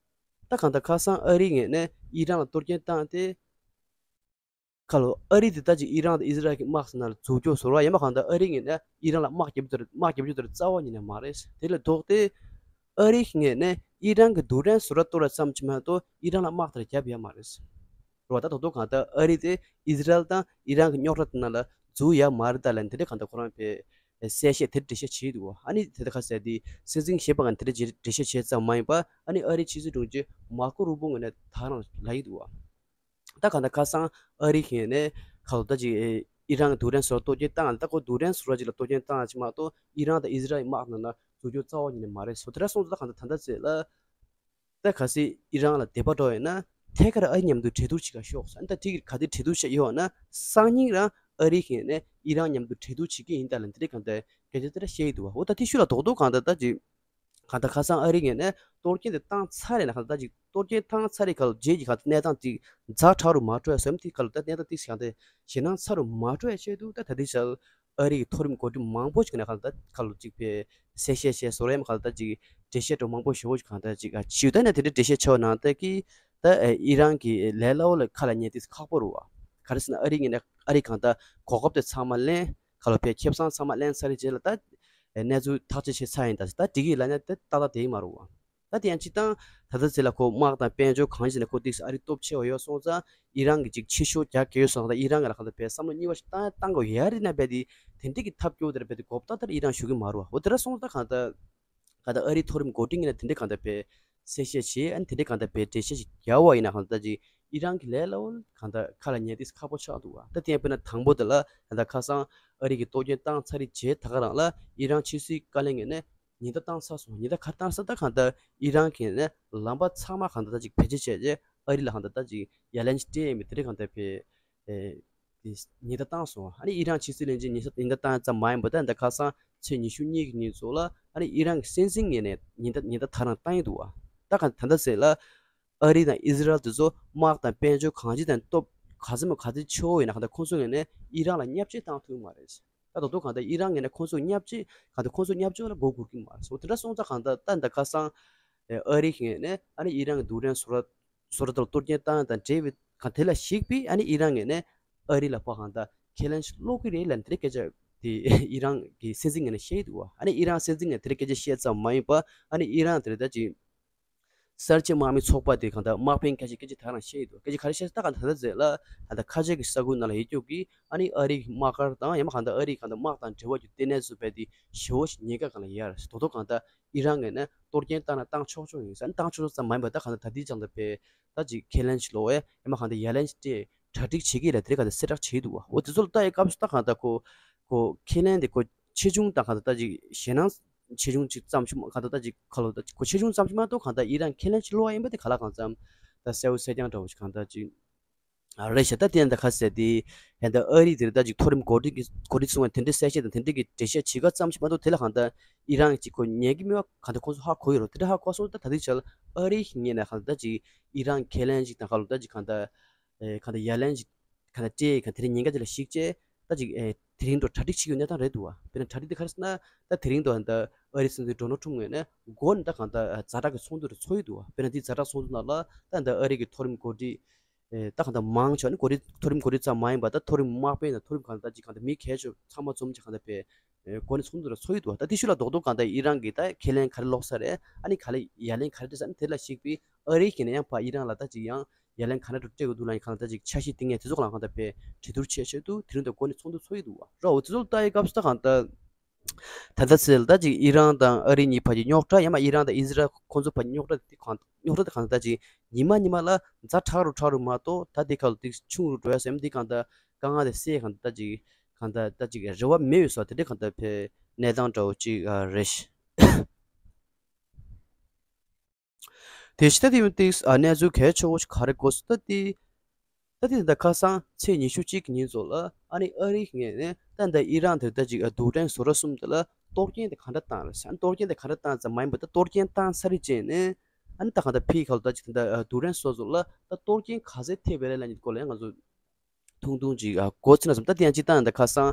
ད་གང་ལྟར་ཁ་སང་ཨ་རི་ངོས་ནས་ཨི་རན་ལ་གཏོར་སྐྱོན་བཏང་སྟེ། ཁ་ལོ་ཨ་རི་དེ་ད་ཅིག་ཨི་རན་དང་ཨི་ཟི་རལ་གྱི་དམག་ཟེར་ན་ལ་འཛུགས་སྐྱོང་བཟོ་ར་ཡང་མ་གང་ལྟར་ཨ་རི་ངོས་ནས་ཨི་རན་ལ་དམག་རྒྱབ་རྒྱུ་དེ་དམག་རྒྱབ་རྒྱུ་དེ་རྩ་བ་ཉིད་ནས་མ་རེད། དེ་ལས་ལྡོག་སྟེ་ཨ་རི་ངོས་ནས་ཨི་རན་གྱི་རྡུལ་ཕྲན་བཟོ་གྲྭ་གཏོར་བ་ཙམ་གྱིས་མ་གཏོགས་ཨི་རན་ལ་དམག་དེ་རྒྱབ་ཡ་མ་རེད། རེད་བ། ད་དོ་དོ་གང་ལྟར་ཨ་རི་དེ་ཨི་ཟི་རལ་དང་ཨི་རན་གྱི་རྙོག་དྲ་དེ་ནང་ལ་འཛུལ་ཡ་མ་རེད་ད་ལབ་དེ་འདྲ་གང་ལྟར་ཁོ་རང་པའི་གསལ་བཤད་དེ་འགྲེལ་བཤད་བྱས་འདུག་བ། ཨ་ནི་དེ་ལྟར་ཁ་གསལ་དེ་སྲིད་འཛིན་གཞན་པ་ང་དེ་འདྲ་འགྲེལ་བཤད་བྱས་ཙམ་མ་ཡིན་པ་ཨ་ནི་ཨ་རིའི་ཕྱི་སྲིད་དྲུང་ཆེ་མར་ཀོ་རུ་པོ་ངོས་ནས་ད་རང་ལབ་ཡི་འདུག་བ། ད་གང་ལྟར་ཁ་སང་ཨ་རི་གི་ནས་ཁ་ལོ་ད་ཅིག་ཨི་རན་གྱི་རྡུལ་ཕྲན་བཟོ་གཏོར་སྐྱོན་བཏང་ད་ཁོ་རྡུལ་ཕྲན་བཟོ་གྲྭ་ཅིག་ལ་གཏོར་སྐྱོན་བཏང་ཅིག་མ་གཏོགས་ཨི་རན་དང་ཨི་ཟི་རལ་གྱི་དམག་ནང་ན་འཛུལ་སྐྱོང་རྩ་བ་ཉིད་ནས་མ་རེད་སོ། དེ་འདྲ་སོང་ཙང་ད་གང་ལྟར་ད་ལྟ་ཚེ་ལ། ད་གལ་སྲིད་ཨི་རན་ལ་དེད་པ་འགྲོ་ཡོད་ན་ཐད་ཀར་ཨ་རི་མཉམ་དུ་གྲོས་བསྡུར་བྱེད་ག་ཤོག་ཟེར། ད་ཐིག་ག་དེ་གྲོས་བསྡུར་བྱེད་ཡོད་ན་སང་ཉིན་རང་ཨ་རི་གིས་ནས་ཨི་རན་མཉམ་དུ་གྲོས་བསྡུར་བྱེད་ཀྱི་ཡིན་ད་ལ་འདི་འདྲའི་གང་ལྟར་སྐད་ཆ་དེ་འདྲ་བཤད་ཡི་འདུག་བ། འོ་ད་ཐིག་ཤུལ་ལ་རྡོག་རྡོག་གང་ལྟར་ད་ཅིག་གང་ལྟར་ཁ་སང་ཨ་རི་ངོས་ནས་གཏོར་སྐྱོན་དེ་བཏང་ཚར་རེད་ན་གང་ལྟར་ད་ཅིག་གཏོར་སྐྱོན་བཏང་ཚར་རེད་ག་ལ་རྗེས་ཀྱི་གང་ལྟར་གནས་སྟངས་ཅིག་ཛ་དྲག་རུ་མ་འགྲོ་ཡ་བསམ་ཐིག་ག་ལ་ད་གནས་སྟངས་ཏིག་གང་ལྟར་ཞེད་སྣང་ཚ་རུ་མ་འགྲོ་ཡ་ཆེད་དུ་ད་ད་ཐིག་ཤལ། ཨ་རི་གི་མཐོ་རིམ་འགོ་ཁྲིད་མང་པོ་ཞིག་ནས་གང་ལྟར་ཁ་ལོ་གཅིག་པའི་གསལ་བཤད་བྱས་བཟོ་རེམ་གང་ལྟར་གཅིག་འགྲེལ་བཤད་འགྲོ་མང་པོ་ཞུ་བོ་ཞིག་གང་ལྟར་གཅིག་ཨ་ཞུ་ད་ནས་དེ་འདྲའི་འགྲེལ་བཤད་ཆོག་ནང་ལྟར་གི་ད་ཨི་རན་གི་ལས་སླ་བོ་ལ་ཁ་ལ་ཉན་ཏིས་ཁག་པོ་རུ་བ། ག་རེ་ཟེར་ན་ཨ་རི་ངོས་ནས་ཨ་རི་གང་ལྟར་གོ་སྐབས་དེ་ཚང་མ་ལེན་ཁ་ལོ་པའི་ཁེ་བཟང་ཚང་མ་ལེན་ཚར་རེ་རྗེས་ལ་ད་གནས་ཚུལ་ཐག་གཅོད་བྱས་ཚར་ཡིན་ད་ད་འགྲིག་གི་ལ་ནས་དེ་ཏག་ཏག་དེ་ཡིན་མ་རུ་བ། ད་དེ་ཡང་སྤྱི་བཏང་ད་ལྟ་ཚེ་ལ་ཁོ་དམག་དང་དཔལ་འབྱོར་གང་ཞིག་ནས་ཁོ་ཏིག་ཨ་རི་སྟོབས་ཆེ་བ་ཡོད་སོང་ཙང་ཨི་རན་གྱི་ཅིག་ཕྱི་ཤོག་རྒྱག་གི་ཡོད་སོང་ཙང་ཨི་རན་གྱི་ལ་གང་ལྟར་བས་བསམ་བློ་གཉིས་པ་ཞིག་བཏང་བཏང་དགོས་ཡ་རེད་ན་བས་དེ་དེ་འདྲས་ཀྱི་ཐབས་སྐྱོ་དེར་བས་དེ་གོ་བརྡ་ལྟར་ཨི་རན་ཞུ་གི་མ་རུ་བ། འོ་དེ་འདྲ་སོང་ཙང་གང་ལྟར་གང་ལྟར་ཨ་རིའི་མཐོ་རིམ་འགོ་ཁྲིད་ངོས་ནས་དེ་འདྲས་གང་ལྟར་བས་གསལ་བཤད་བྱས་ཨ་ནི་དེ་འདྲས་གང་ལྟར་བས་འགྲེལ་བཤད་ཞིག་རྒྱག་བ་ཡིན་ན་གང་ལྟར་ཅིག་ཨི་རན་གྱི་ལས་སླ་བོ་གང་ལྟར་ཁ་ལ་ཉན་ཏིས་ཁག་པོ་ཆགས་འདུག་བ། ད་དེ་ཡང་དཔེར་ན་དང་པོ་དེ་ལ་གང་ལྟར་ཁ་སང་ཨ་རི་གི་གཏོར་སྐྱོན་བཏང་ཚར་རེ་རྗེས་ད་ག་རང་ལ་ཨི་རན་ཕྱི་སྲིད་བཀའ་བློན་ངོས་ནས་ཉེན་བརྡ་བཏང་ཚར་སོང་། ཉེན་བརྡ་ག་རེ་བཏང་ས་ད་གང་ལྟར་ཨི་རན་གྱི་ནས་ལམ་པ་ཚང་མ་གང་ལྟར་ད་ཅིག་བེད་སྤྱོད་བྱས་རྗེས་ཨ་རི་ལ་གང་ལྟར་ད་ཅིག་ཡ་ལན་ཅིག་སྤྲད་ཡིན་པའི་དེ་རིང་གང་ལྟར་བས་ཨེ་དེ་ཉེན་བརྡ་བཏང་སོང་། ཨ་ནི་ཨི་རན་ཕྱི་སྲིད་བློན་ཆེན་ཉེན་ཉེན་བརྡ་བཏང་ཙམ་མ་ཡིན་པར་ད་ད་ག་སང་ཚེས་ཉི་ཤུ་གཉིས་ཀྱི་ཉིན་ཚོ་ལ་ཨ་ནི་ཨི་རན་གྱི་སྲིད་འཛིན་ངོས་ནས་ཉེན་བརྡ་ཉེན་བརྡ་ད་རང་བཏང་ཡིན་འདུག་བ། ད་གང་ད་ལྟ་ཟེར་ལ་ཨ་རི་དང་ཨི་ཟི་རལ་དེ་ཚོ་དམག་དང་དཔལ་འབྱོར་གང་ཅི་དང་སྟོབས་ག་ཚད་མོ་ག་ཚད་ཆེ་བོ་ཡིན་ན་གང་ལྟར་ཁོང་ཚོ་ངོས་ནས་ཨི་རན་ལ་བརྙས་བཅོས་བཏང་ཐུབ་མ་རེད། ད་དོ་དོ་གང་ལྟར་ཨི་རན་ངོས་ནས་ཁོང་ཚོ་བརྙས་བཅོས་གང་ལྟར་ཁོང་ཚོ་བརྙས་བཅོས་ལ་མགོ་སྒུར་གྱི་མ་རེད། འོ་དེ་འདྲ་སོང་ཙང་གང་ལྟར་ད་ད་ག་སང་ཨ་རི་ངོས་ནས་ཨ་ནི་ཨི་རན་གྱི་རྡུལ་ཕྲན་བཟོ་གྲྭ་བཟོ་གྲྭ་དེར་གཏོར་སྐྱོན་བཏང་དང་འབྲེལ་བའི་གང་དེ་ལ་གཞིགས་པའི་ཨ་ནི་ཨི་རན་ངོས་ནས་ཨ་རི་ལ་ཕར་གང་ལྟར་ཁས་ལེན་ཞིག་སློག་གི་རེད་ལབ་དེ་འདྲའི་སྐད་ཆ་དེ་ཨི་རན་གྱི་སྲིད་འཛིན་ངོས་ནས་བཤད་འདུག་བ། ཨ་ནི་ཨི་རན་སྲིད་འཛིན་ངོས་ནས་དེ་འདྲའི་སྐད་ཆ་བཤད་ཙམ་མ་ཡིན་པ་ཨ་ནི་ཨི་རན་དེ་རེད་ད་ཅིག་གསར་བརྗེ་དམག་མི་ཚོགས་པ་དེ་གང་ལྟར་དམག་དཔོན་ཁ་ཤས་སྐད་ཆ་དེ་རང་བཤད་ཡོད་འདུག་སྐད་ཆ་ག་རེ་བཤད་ད་གང་ལྟར་ད་ལྟ་ཟེར་ལ་ད་ལྟ་ཁ་ཆེ་གི་ས་ཁུལ་ནང་ལ་ཡོད་རྒྱུ་གི་ཨ་ནི་ཨ་རི་གི་དམག་སྒར་དང་ཡང་མ་གང་ལྟར་ཨ་རི་གང་ལྟར་དམག་དང་འབྲེལ་བ་རྒྱུ་ལྟེ་གནས་སུ་བས་དེ་ཞེ་བོ་ཞིག་ཉེན་ཁ་གང་ལ་ཡར་དོ་དོ་གང་ལྟར་ཨི་རན་ངོས་ནས་གཏོར་སྐྱོན་བཏང་ན་བཏང་ཆོག་ཆོག་ཡིན་ས་ཨ་ནི་བཏང་ཆོག་ཆོག་ཙམ་མ་ཡིན་པ་ད་གང་ལྟར་ད་ལྟའི་ཅང་ལྟ་བས་ད་ཅིག་ཁས་ལེན་ཞིག་ལོག་ཨེ་ཡང་མ་གང་ལྟར་ཡ་ལན་ཞིག་སྤྲད་གྲ་སྒྲིག་བྱེད་ཀྱི་ལ་དེ་རིང་གང་ལྟར་གསལ་བསྒྲགས་བྱེད་ཀྱི་འདུག་བ། འོ་དེ་ཚོ་ལ་ལྟ་ཡི་སྐབས་སུ་ད་གང་ལྟར་ཁོ་ཁོ་ཁས་ལེན་དེ་ཁོ་ཆེ་ཆུང་དང་གང་ལྟར་ད་ཅིག་ཞེད་སྣང་ཆེ་ཆུང་ཅིག་ཙམ་ཞིག་གང་ལྟར་ད་ཅིག་ཁ་ལོ་ད་ཅིག་གོ་ཆེ་ཆུང་ཙམ་ཞིག་མ་གཏོགས་གང་ལྟར་ཨི་རན་ཁས་ལེན་ཅིག་སློག་ཡིན་པ་དེ་ག་ལ་གང་ཙམ་ད་གསལ་བོ་གསལ་རྐྱང་འདྲ་བོ་ཞིག་གང་ལྟར་ཅིག་ཨ་རེད་ཤག་ད་དེ་ཡང་ད་ཁ་གསལ་དེ་ཡང་ད་ཨ་རི་དེར་ད་ཅིག་མཐོ་རིམ་འགོ་ཁྲིད་ཀྱི་འགོ་ཁྲིད་ཚོ་ང་དེ་འདྲའི་གསལ་བཤད་དང་དེ་འདྲའི་གི་འགྲེལ་བཤད་བྱེད་སྐབས་ཙམ་ཞིག་མ་གཏོགས་དེ་ལ་གང་ལྟར་ཨི་རན་ཅིག་གོ་ཉན་གི་མེད་པ་གང་ལྟར་ཁོང་ཚོ་ཧ་གོ་ཡོད་རོ། དེ་འདྲ་ཧ་གོ་སོང་ད་ད་ལྟའི་ཆར་ཨ་རི་ངོས་ནས་གང་ལྟར་ད་ཅིག་ཨི་རན་ཁས་ལེན་ཅིག་དང་གང་ལྟར་ད་ཅིག་གང་ལྟར་ཨེ་གང་ལྟར་ཡ་ལན་ཅིག་གང་ལྟར་སྤྲད་གང་དེ་རིང་ཉེན་ཁ་ཅིག་ལ་གཞིགས་བྱས་ད་ཅིག་ཨེ་དེ་རིང་འགྲོ་གྲ་སྒྲིག་བྱེད་ཀྱི་ཡོད་གནས་སྟངས་རེད་འདུག་བ། དཔེར་ན་གྲ་སྒྲིག་དེ་ག་རེ་ཟེར་ན་ད་དེ་རིང་འགྲོ་ད་ཨ་རི་སྲིད་འཛིན་ཌོ་ནལ་ཁྲུམ་ངོས་ནས་འགོ་ནས་ད་གང་ལྟར་ཛ་དྲག་གི་ཚོགས་འདུ་རེ་ཚོགས་ཡི་འདུག་བ། དཔེར་ན་འདི་ཛ་དྲག་ཚོགས་འདུ་ནང་ལ་ད་ད་ཨ་རི་གི་མཐོ་རིམ་འགོ་ཁྲིད་ཨེ་ད་གང་ལྟར་མང་ཆེ་བ་ནི་འགོ་ཁྲིད་མཐོ་རིམ་འགོ་ཁྲིད་ཙམ་མ་ཡིན་པ་ད་མཐོ་རིམ་དམག་དཔོན་དང་མཐོ་རིམ་གང་ལྟར་ཅིག་གང་ལྟར་མི་གལ་ཆེ་ཚང་མ་འཛོམས་ཅིག་གང་ལྟར་པའི་ཨེ་འགོ་ནས་ཚོགས་འདུ་རེ་ཚོགས་ཡི་འདུག་བ། ད་དེ་ཤུལ་ལ་རྡོག་རྡོག་གང་ལྟར་ཨི་རན་གྱིས་ད་ཁས་ལེན་ག་རེ་ལོག་ས་རེད། ཨ་ནི་ག་ལེ་ཡ་ལན་ག་རེ་སྤྲད་ས་ཨ་ནི་དེ་ལ་གཞིགས་པའི་ཨ་རི་གིས་ནས་ཡང་ཕ་ཨི་རན་ལ་ད་ཅིག་ཡང་ཡ་ལན་ག་འདྲ་སྤྲད་དགོས་འདུག་ལ་ཡིན་གང་ལྟར་ཅིག་འཆར་གཞི་དེ་ངས་དེ་ཚོ་གང་ལ་གང་ལྟར་པའི་གྲོས་བསྡུར་བྱས་བྱས་འདུག་དེ་རིང་དང་འགོ་ནས་ཚོགས་འདུ་ཚོགས་ཡི་འདུག་བ། རོ་འོ་དེ་ཚོ་ལ་ལྟ་ཡི་སྐབས་སུ་ད་གང་ལྟར། ད་ལྟ་ཚེ་ལ་ད་ཅིག་ཨི་རན་དང་ཨ་རི་གཉིས་བར་གྱི་རྙོག་དྲ་ཡང་མ་ཨི་རན་དང་ཨི་ཟི་རལ་ཁོང་ཚོ་བར་གྱི་རྙོག་དྲ་དེ་གང་རྙོག་དྲ་དེ་གང་ལྟར་ཅིག་ཉི་མ་ཉི་མ་ལ་ཛ་དྲག་རུ་དྲག་རུ་མ་གཏོགས་ད་དེ་ཁ་ལ་དེ་ཆུང་རུ་འགྲོ་ཡ་སེམས་དེ་གང་ལྟར་དཀའ་ངལ་དེ་སེལ་གང་ལྟར་ཅིག་གང་ལྟར་ད་ཅིག་རེ་བ་མེད་ཡོད་ས་དེ་འདྲ་གང་ལྟར་ཕེ་གནས་སྟངས་འདྲ་བོ་ཅིག་རེད། དེ་ཕྱི་ད་དེ་ཡོང་ཏིག་ཨ་གནས་ཚུལ་གལ་ཆེ་བོ་ཞིག་ག་རེ་གོ་སོང་ད་དེ། ད་དེ་ད་ཁ་སང་ཚེས་ཉི་ཤུ་གཅིག་གི་ཉིན་ཚོ་ལ་ཨ་ནི་ཨ་རིའི་ངོས་ནས་ད་ད་ཨི་རན་དེ་ད་ཅིག་རྡུལ་ཕྲན་བཟོ་གྲྭ་གསུམ་དེ་ལ་གཏོར་སྐྱོན་དེ་ག་འདྲ་བཏང་རེད་ཟེར། གཏོར་སྐྱོན་དེ་ག་འདྲ་བཏང་ཙམ་མ་ཡིན་པ་ད་གཏོར་སྐྱོན་བཏང་ཚར་རེད་བྱས་ནས་ཨ་ནི་ད་ག་ད་ཕི་ཁ་ལ་ད་ཅིག་ད་རྡུལ་ཕྲན་བཟོ་ཚོ་ལ་ད་གཏོར་སྐྱོན་ག་ཚད་ཐེབས་པ་རེད་ལབ་ནི་སྐོར་ལ་ཡང་ང་ཚོ་ཐུང་ཐུང་ཅིག་ཨ་གོ་ཚིག་ན་སོང་། ད་དེ་ཡང་སྤྱིར་བཏང་ད་ཁ་སང་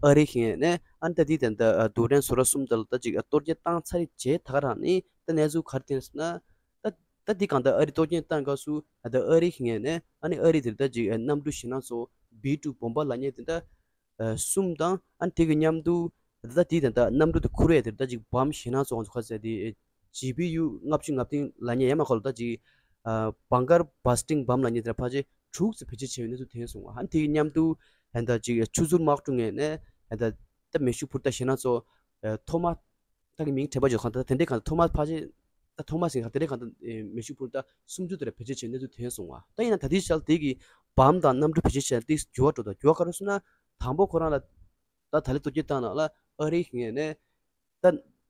ཨ་རི་ཞིག་ནས་ཨ་ནི་ད་དེ་ད་ད་རྡུལ་ཕྲན་བཟོ་གྲྭ་གསུམ་དེ་ལ་ད་ཅིག་ཨ་གཏོར་སྐྱོན་བཏང་ཚར་རེད་བྱས་ད་ག་རང་ནི་ད་གནས་ཚུལ་ག་རེ་བསྟན་སོང་ན་ད་ད་དེ་གང་ད་ཨ་རི་གཏོར་སྐྱོན་བཏང་སྐབས་སུ་ད་ཨ་རི་ཞིག་ནས་ཨ་ནི་ཨ་རི་དེར་ད་ཅིག་ཨ་གནམ་གྲུ་ཞེད་སྣང་ཚོ་ བི་ཊུ་བོམ་པ་ལབ་མཁན་དེ་འདྲ་གསུམ་དང་། ཨ་ནི་དེ་གི་མཉམ་དུ་ད་ལྟ་དེའི་ད་ལྟ་གནམ་གྲུ་དེ་འཁུར་ཡས་དེ་ད་ཅིག་བམ་ཞེད་སྣང་ཚོགས་ཁ་ཟེར་དེ་ཇི་པི་ཡུ་ལྔ་བཅུ་ང་བདུན་ལབ་མཁན་ཡང་མ་ཁོ་ལ་ད་ཅིག་བང་ཀར་བྷ་སི་ཊིང་བམ་ལབ་མཁན་དེ་འདྲ་ཕལ་ཆེར་དྲུག་ཙམ་བེད་སྤྱོད་བྱས་ཡོད་གནས་ཚུལ་ཐོན་སོང་བ། ཨ་ནི་དེ་གི་མཉམ་དུ་ད་ལྟ་ཅིག་ཆུ་ཟུར་དམག་གྲུ་ངོས་ནས་ད་ལྟ་ད་མེ་ཤུགས་འཕུར་མདའ་ཞེད་སྣང་ཚོགས་ཐོ་མ། ད་གི་མིང་དྲན་པ་བརྗོད་གང་ལྟར་དེ་འདྲའི་གང་ལྟར་ཐོ་མ་ཕལ་ཆེར་ད་ཐོ་མ་ཟེར་གང་དེ་འདྲའི་གང་ལྟར་མེ་ཤུགས་འཕུར་མདའ་སུམ་ཅུ་དེ་འདྲ་བེད་སྤྱོད་བྱས་གནས་ཚུལ་ཐོན་སོང་བ། ད་ཡིན་ན་ད་ལྟའི་ཆར་དེ་གི་བམ་དང་གནམ་གྲུ་བེད་སྤྱོད་བྱས་ན་དེ་འགྱུར་བ་འགྲོ་དང་། འགྱུར་བ་ག་རེ་སོང་ན། དང་པོ་ཁོ་རང་ལ་ད་ད་ལན་གཏོར་སྐྱོན་བཏང་ན་ལ་ཨ་རིའི་ངོས་ནས་ད་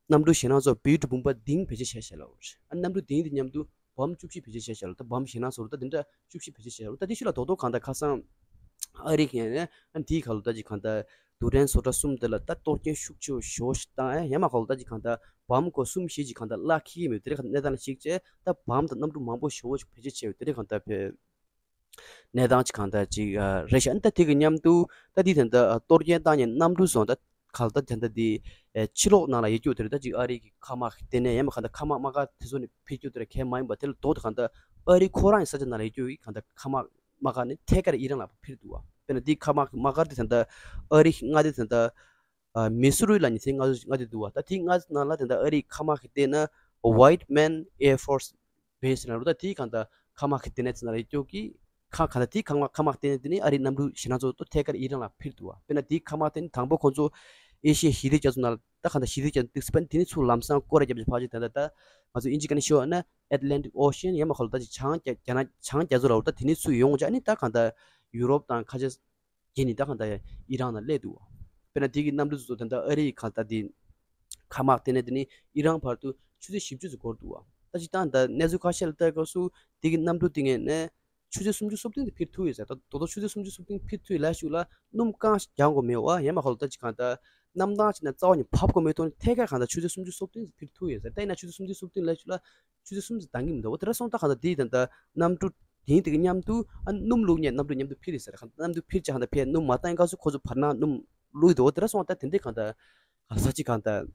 གནམ་གྲུ་ཞེད་སྣང་ཚོགས་བི་ཊུ་བོམ་པ་བདུན་བེད་སྤྱོད་བྱས་བཞག་ལ། ཨ་གནམ་གྲུ་བདུན་དེ་མཉམ་དུ་བམ་བཅུ་བཞི་བེད་སྤྱོད་བྱས་བཞག་ལ། ད་བམ་ཞེད་སྣང་ཚོགས་ད་དེ་འདྲ་བཅུ་བཞི་བེད་སྤྱོད་བྱས་ལ། ད་དེ་ཤུལ་ལ་རྡོག་རྡོག་གང་ལྟར་ཁ་སང་ཨ་རིའི་ངོས་ནས་ཨ་དེའི་ཁ་ལོ་ད་ཅིག་གང་ལྟར་རྡུལ་ཕྲན་བཟོ་གྲྭ་གསུམ་དེ་ལ་ད་གཏོར་སྐྱོན་ཤུགས་ཆེ་བ་ཞེ་པོ་ཞིག་བཏང་། ཨེ་ཡང་མ་ཁོ་ལ་ད་ཅིག་གང་ལྟར་བམ་སྒོ་གསུམ་བཞི་ཅིག་གང་ལྟར་གླགས་འཁེལ་གྱི་མེད། དེ་རིང་གནས་སྟངས་ལ་གཞིགས་བྱས་ད་བམ་དང་གནམ་གྲུ་མང་པོ་ཞེ་པོ་ཞིག་བེད་སྤྱོད་བྱས་ཡོད། དེ་རིང་གང་ལྟར་བེད་གནས་སྟངས་ཅིག་གང་ལྟར་ཅིག་རེད་ཤག་ཨ་ནི་ད་དེ་གི་མཉམ་དུ་ད་དེ་ད་ལྟ་གཏོར་སྐྱོན་བཏང་ནས་གནམ་གྲུ་སོང་ད་གང་ལྟར་ད་ལྟ་དེ་ཕྱི་ལོགས་ནང་ལ་ཡོད་རྒྱུ་དེ་རེད། ད་ཅིག་ཨ་རི་གི་མཁའ་དམག་གི་ལྟེ་གནས་ཡང་མ་གང་ལྟར་མཁའ་དམག་དམག་སྒར་དེ་ཚོ་ནས་ཕེབས་རྒྱུ་དེ་རེད། གལ་མ་ཡིན་པ་དེ་ལ་ལྡོག་ཏུ་གང་ལྟར་ཨ་རི་ཁོ་རང་གི་ས་ཆ་ནང་ལ་ཡོད་རྒྱུ་གི་གང་ལྟར་མཁའ་དམག་དམག་སྒར་ནས་ཐད་ཀར་ཨི་རན་ལ་ཕེབས་འདུག་བ། དཔེར་ན་དེ་མཁའ་དམག་དམག་སྒར་དེ་ད་ལྟ་ཨ་རི་མངའ་སྡེ་ད་ལྟ་མི་སུ་རི་ལ་ཉེ་ཚན་མངའ་སྡེ་མངའ་སྡེ་འདུག་བ། ད་དེའི་མངའ་སྡེ་ནང་ལ་ད་ལྟ་ཨ་རིའི་མཁའ་དམག་གི་ལྟེ་གནས་White Man Air Force Base ན་རུ། ད་དེའི་གང་ལྟར་མཁའ་དམག་གི་ལྟེ་གནས་ཚོ་ནང་ལ་ཡོད་རྒྱུ་གི་ཁ་གང་ལྟར་དེའི་མཁའ་དམག་མཁའ་དམག་ལྟེ་གནས་དེ་ནི་ཨ་རིའི་གནམ་གྲུ་ཞེད་སྣང་ཚོགས་ཐད་ཀར་ཨི་རན་ལ་ཕེབས་འདུག་བ། དཔེར་ན་དེའི་མཁའ་དམག་ལྟེ་གནས་དང་པོ་ཁོང་ཚོ་ཨེ་ཤི་ཡའི་ཞི་བདེ་རྒྱ་མཚོ་ནང་ལ་ད་གང་ལྟར་ཞི་བདེ་རྒྱ་མཚོ་དེ་ཚོ་དེ་ནི་ཚུར་ལམ་སང་སྐོར་ར་བརྒྱབ་ཅིག་ཕར་ཅིག་ད་ལྟ་ད་ང་ཚོ་ཨིན་ཇི་སྐད་ནས་ཤོད་ན་Atlantic Ocean ཡང་མ་ཁོ་ལ་ད་ཅིག་བྱང་རྒྱ་རྒྱ་ནག་བྱང་རྒྱ་མཚོ་ལ་འོ་ད་དེ་ནི་ཚུར་ཡོང་ཅིག་ཨ་ནི་ད་གང་ལྟར་ཡུ་རོབ་དང་ཁ་ཆེ་རྗེས་ནི་ད་གང་ལྟར་ཨི་རན་ནང་སླེབས་འདུག་དཔེར་ན་དེ་གི་གནམ་གྲུ་ཚོ་ད་ལྟ་ཨ་རི་ཡི་གང་ལྟར་དེ་མཁའ་དམག་ལྟེ་གནས་དེ་ནི་ཨི་རན་བར་དུ་ཆུ་ཚོད་བཞི་བཅུ་ཙམ་འགོར་འདུག་བ། ད་སྤྱིར་བཏང་ད་གནས་ཚུལ་ཁ་ཤས་ལ་ལྟ་སྐབས་སུ་དེ་གི་གནམ་གྲུ་དེ་ངས་ནས་ཆུ་ཚོད་སུམ་ཅུ་སོ་བདུན་དེ་འཕུར་ཐུབ་ཡོད་ཟེར། ད་དོ་དོ་ཆུ་ཚོད་སུམ་ཅུ་སོ་བདུན་འཕུར་ཐུབ་ཡོད་ལ་ཤུགས་ལ་སྣུམ་རྐང་རྒྱག་དགོས་མེད་བ། ཡང་མ་ཁོ་ལ་ད་ཅིག་གང་ལྟར་གནམ་ཐང་ཅིག་ན་རྩ་བ་ནས་བབས་དགོས་མེད་དོན་ཐད་ཀར་གང་ལྟར་ཆུ་ཚོད་སུམ་ཅུ་སོ་བདུན་འཕུར་ཐུབ་ཡོད་ཟེར། ད་ཡིན་ན་ཆུ་ཚོད་སུམ་ཅུ་སོ་བདུན་ལ་ཤུགས་ལ་ཆུ་ཚོད་གསུམ་ཙམ་འདང་གི་མི་འདུག་བ། དེ་འདྲ་སོང་ད་གང་ལྟར་དེ་ཡི་ད་ལྟ་གནམ་གྲུ་དེང་དེ་གི་མཉམ་དུ་ཨ་སྣུམ་བླུགས་ནས་གནམ་གྲུ་མཉམ་དུ་འཕུར་རེད་ཟེར། གནམ་གྲུ་འཕུར་ཅིག་གང་ལྟར་ཕར་སྣུམ་མ་བཏང་སྐབས་སུ་ཁོ་ཚོ་བར་སྣང་སྣུམ་བླུགས་འདུག་བ། དེ་འདྲ་སོང་ད་དེ་འདྲའི་གང་ལྟར་ག་ས་ཅིག་གང་ལྟར་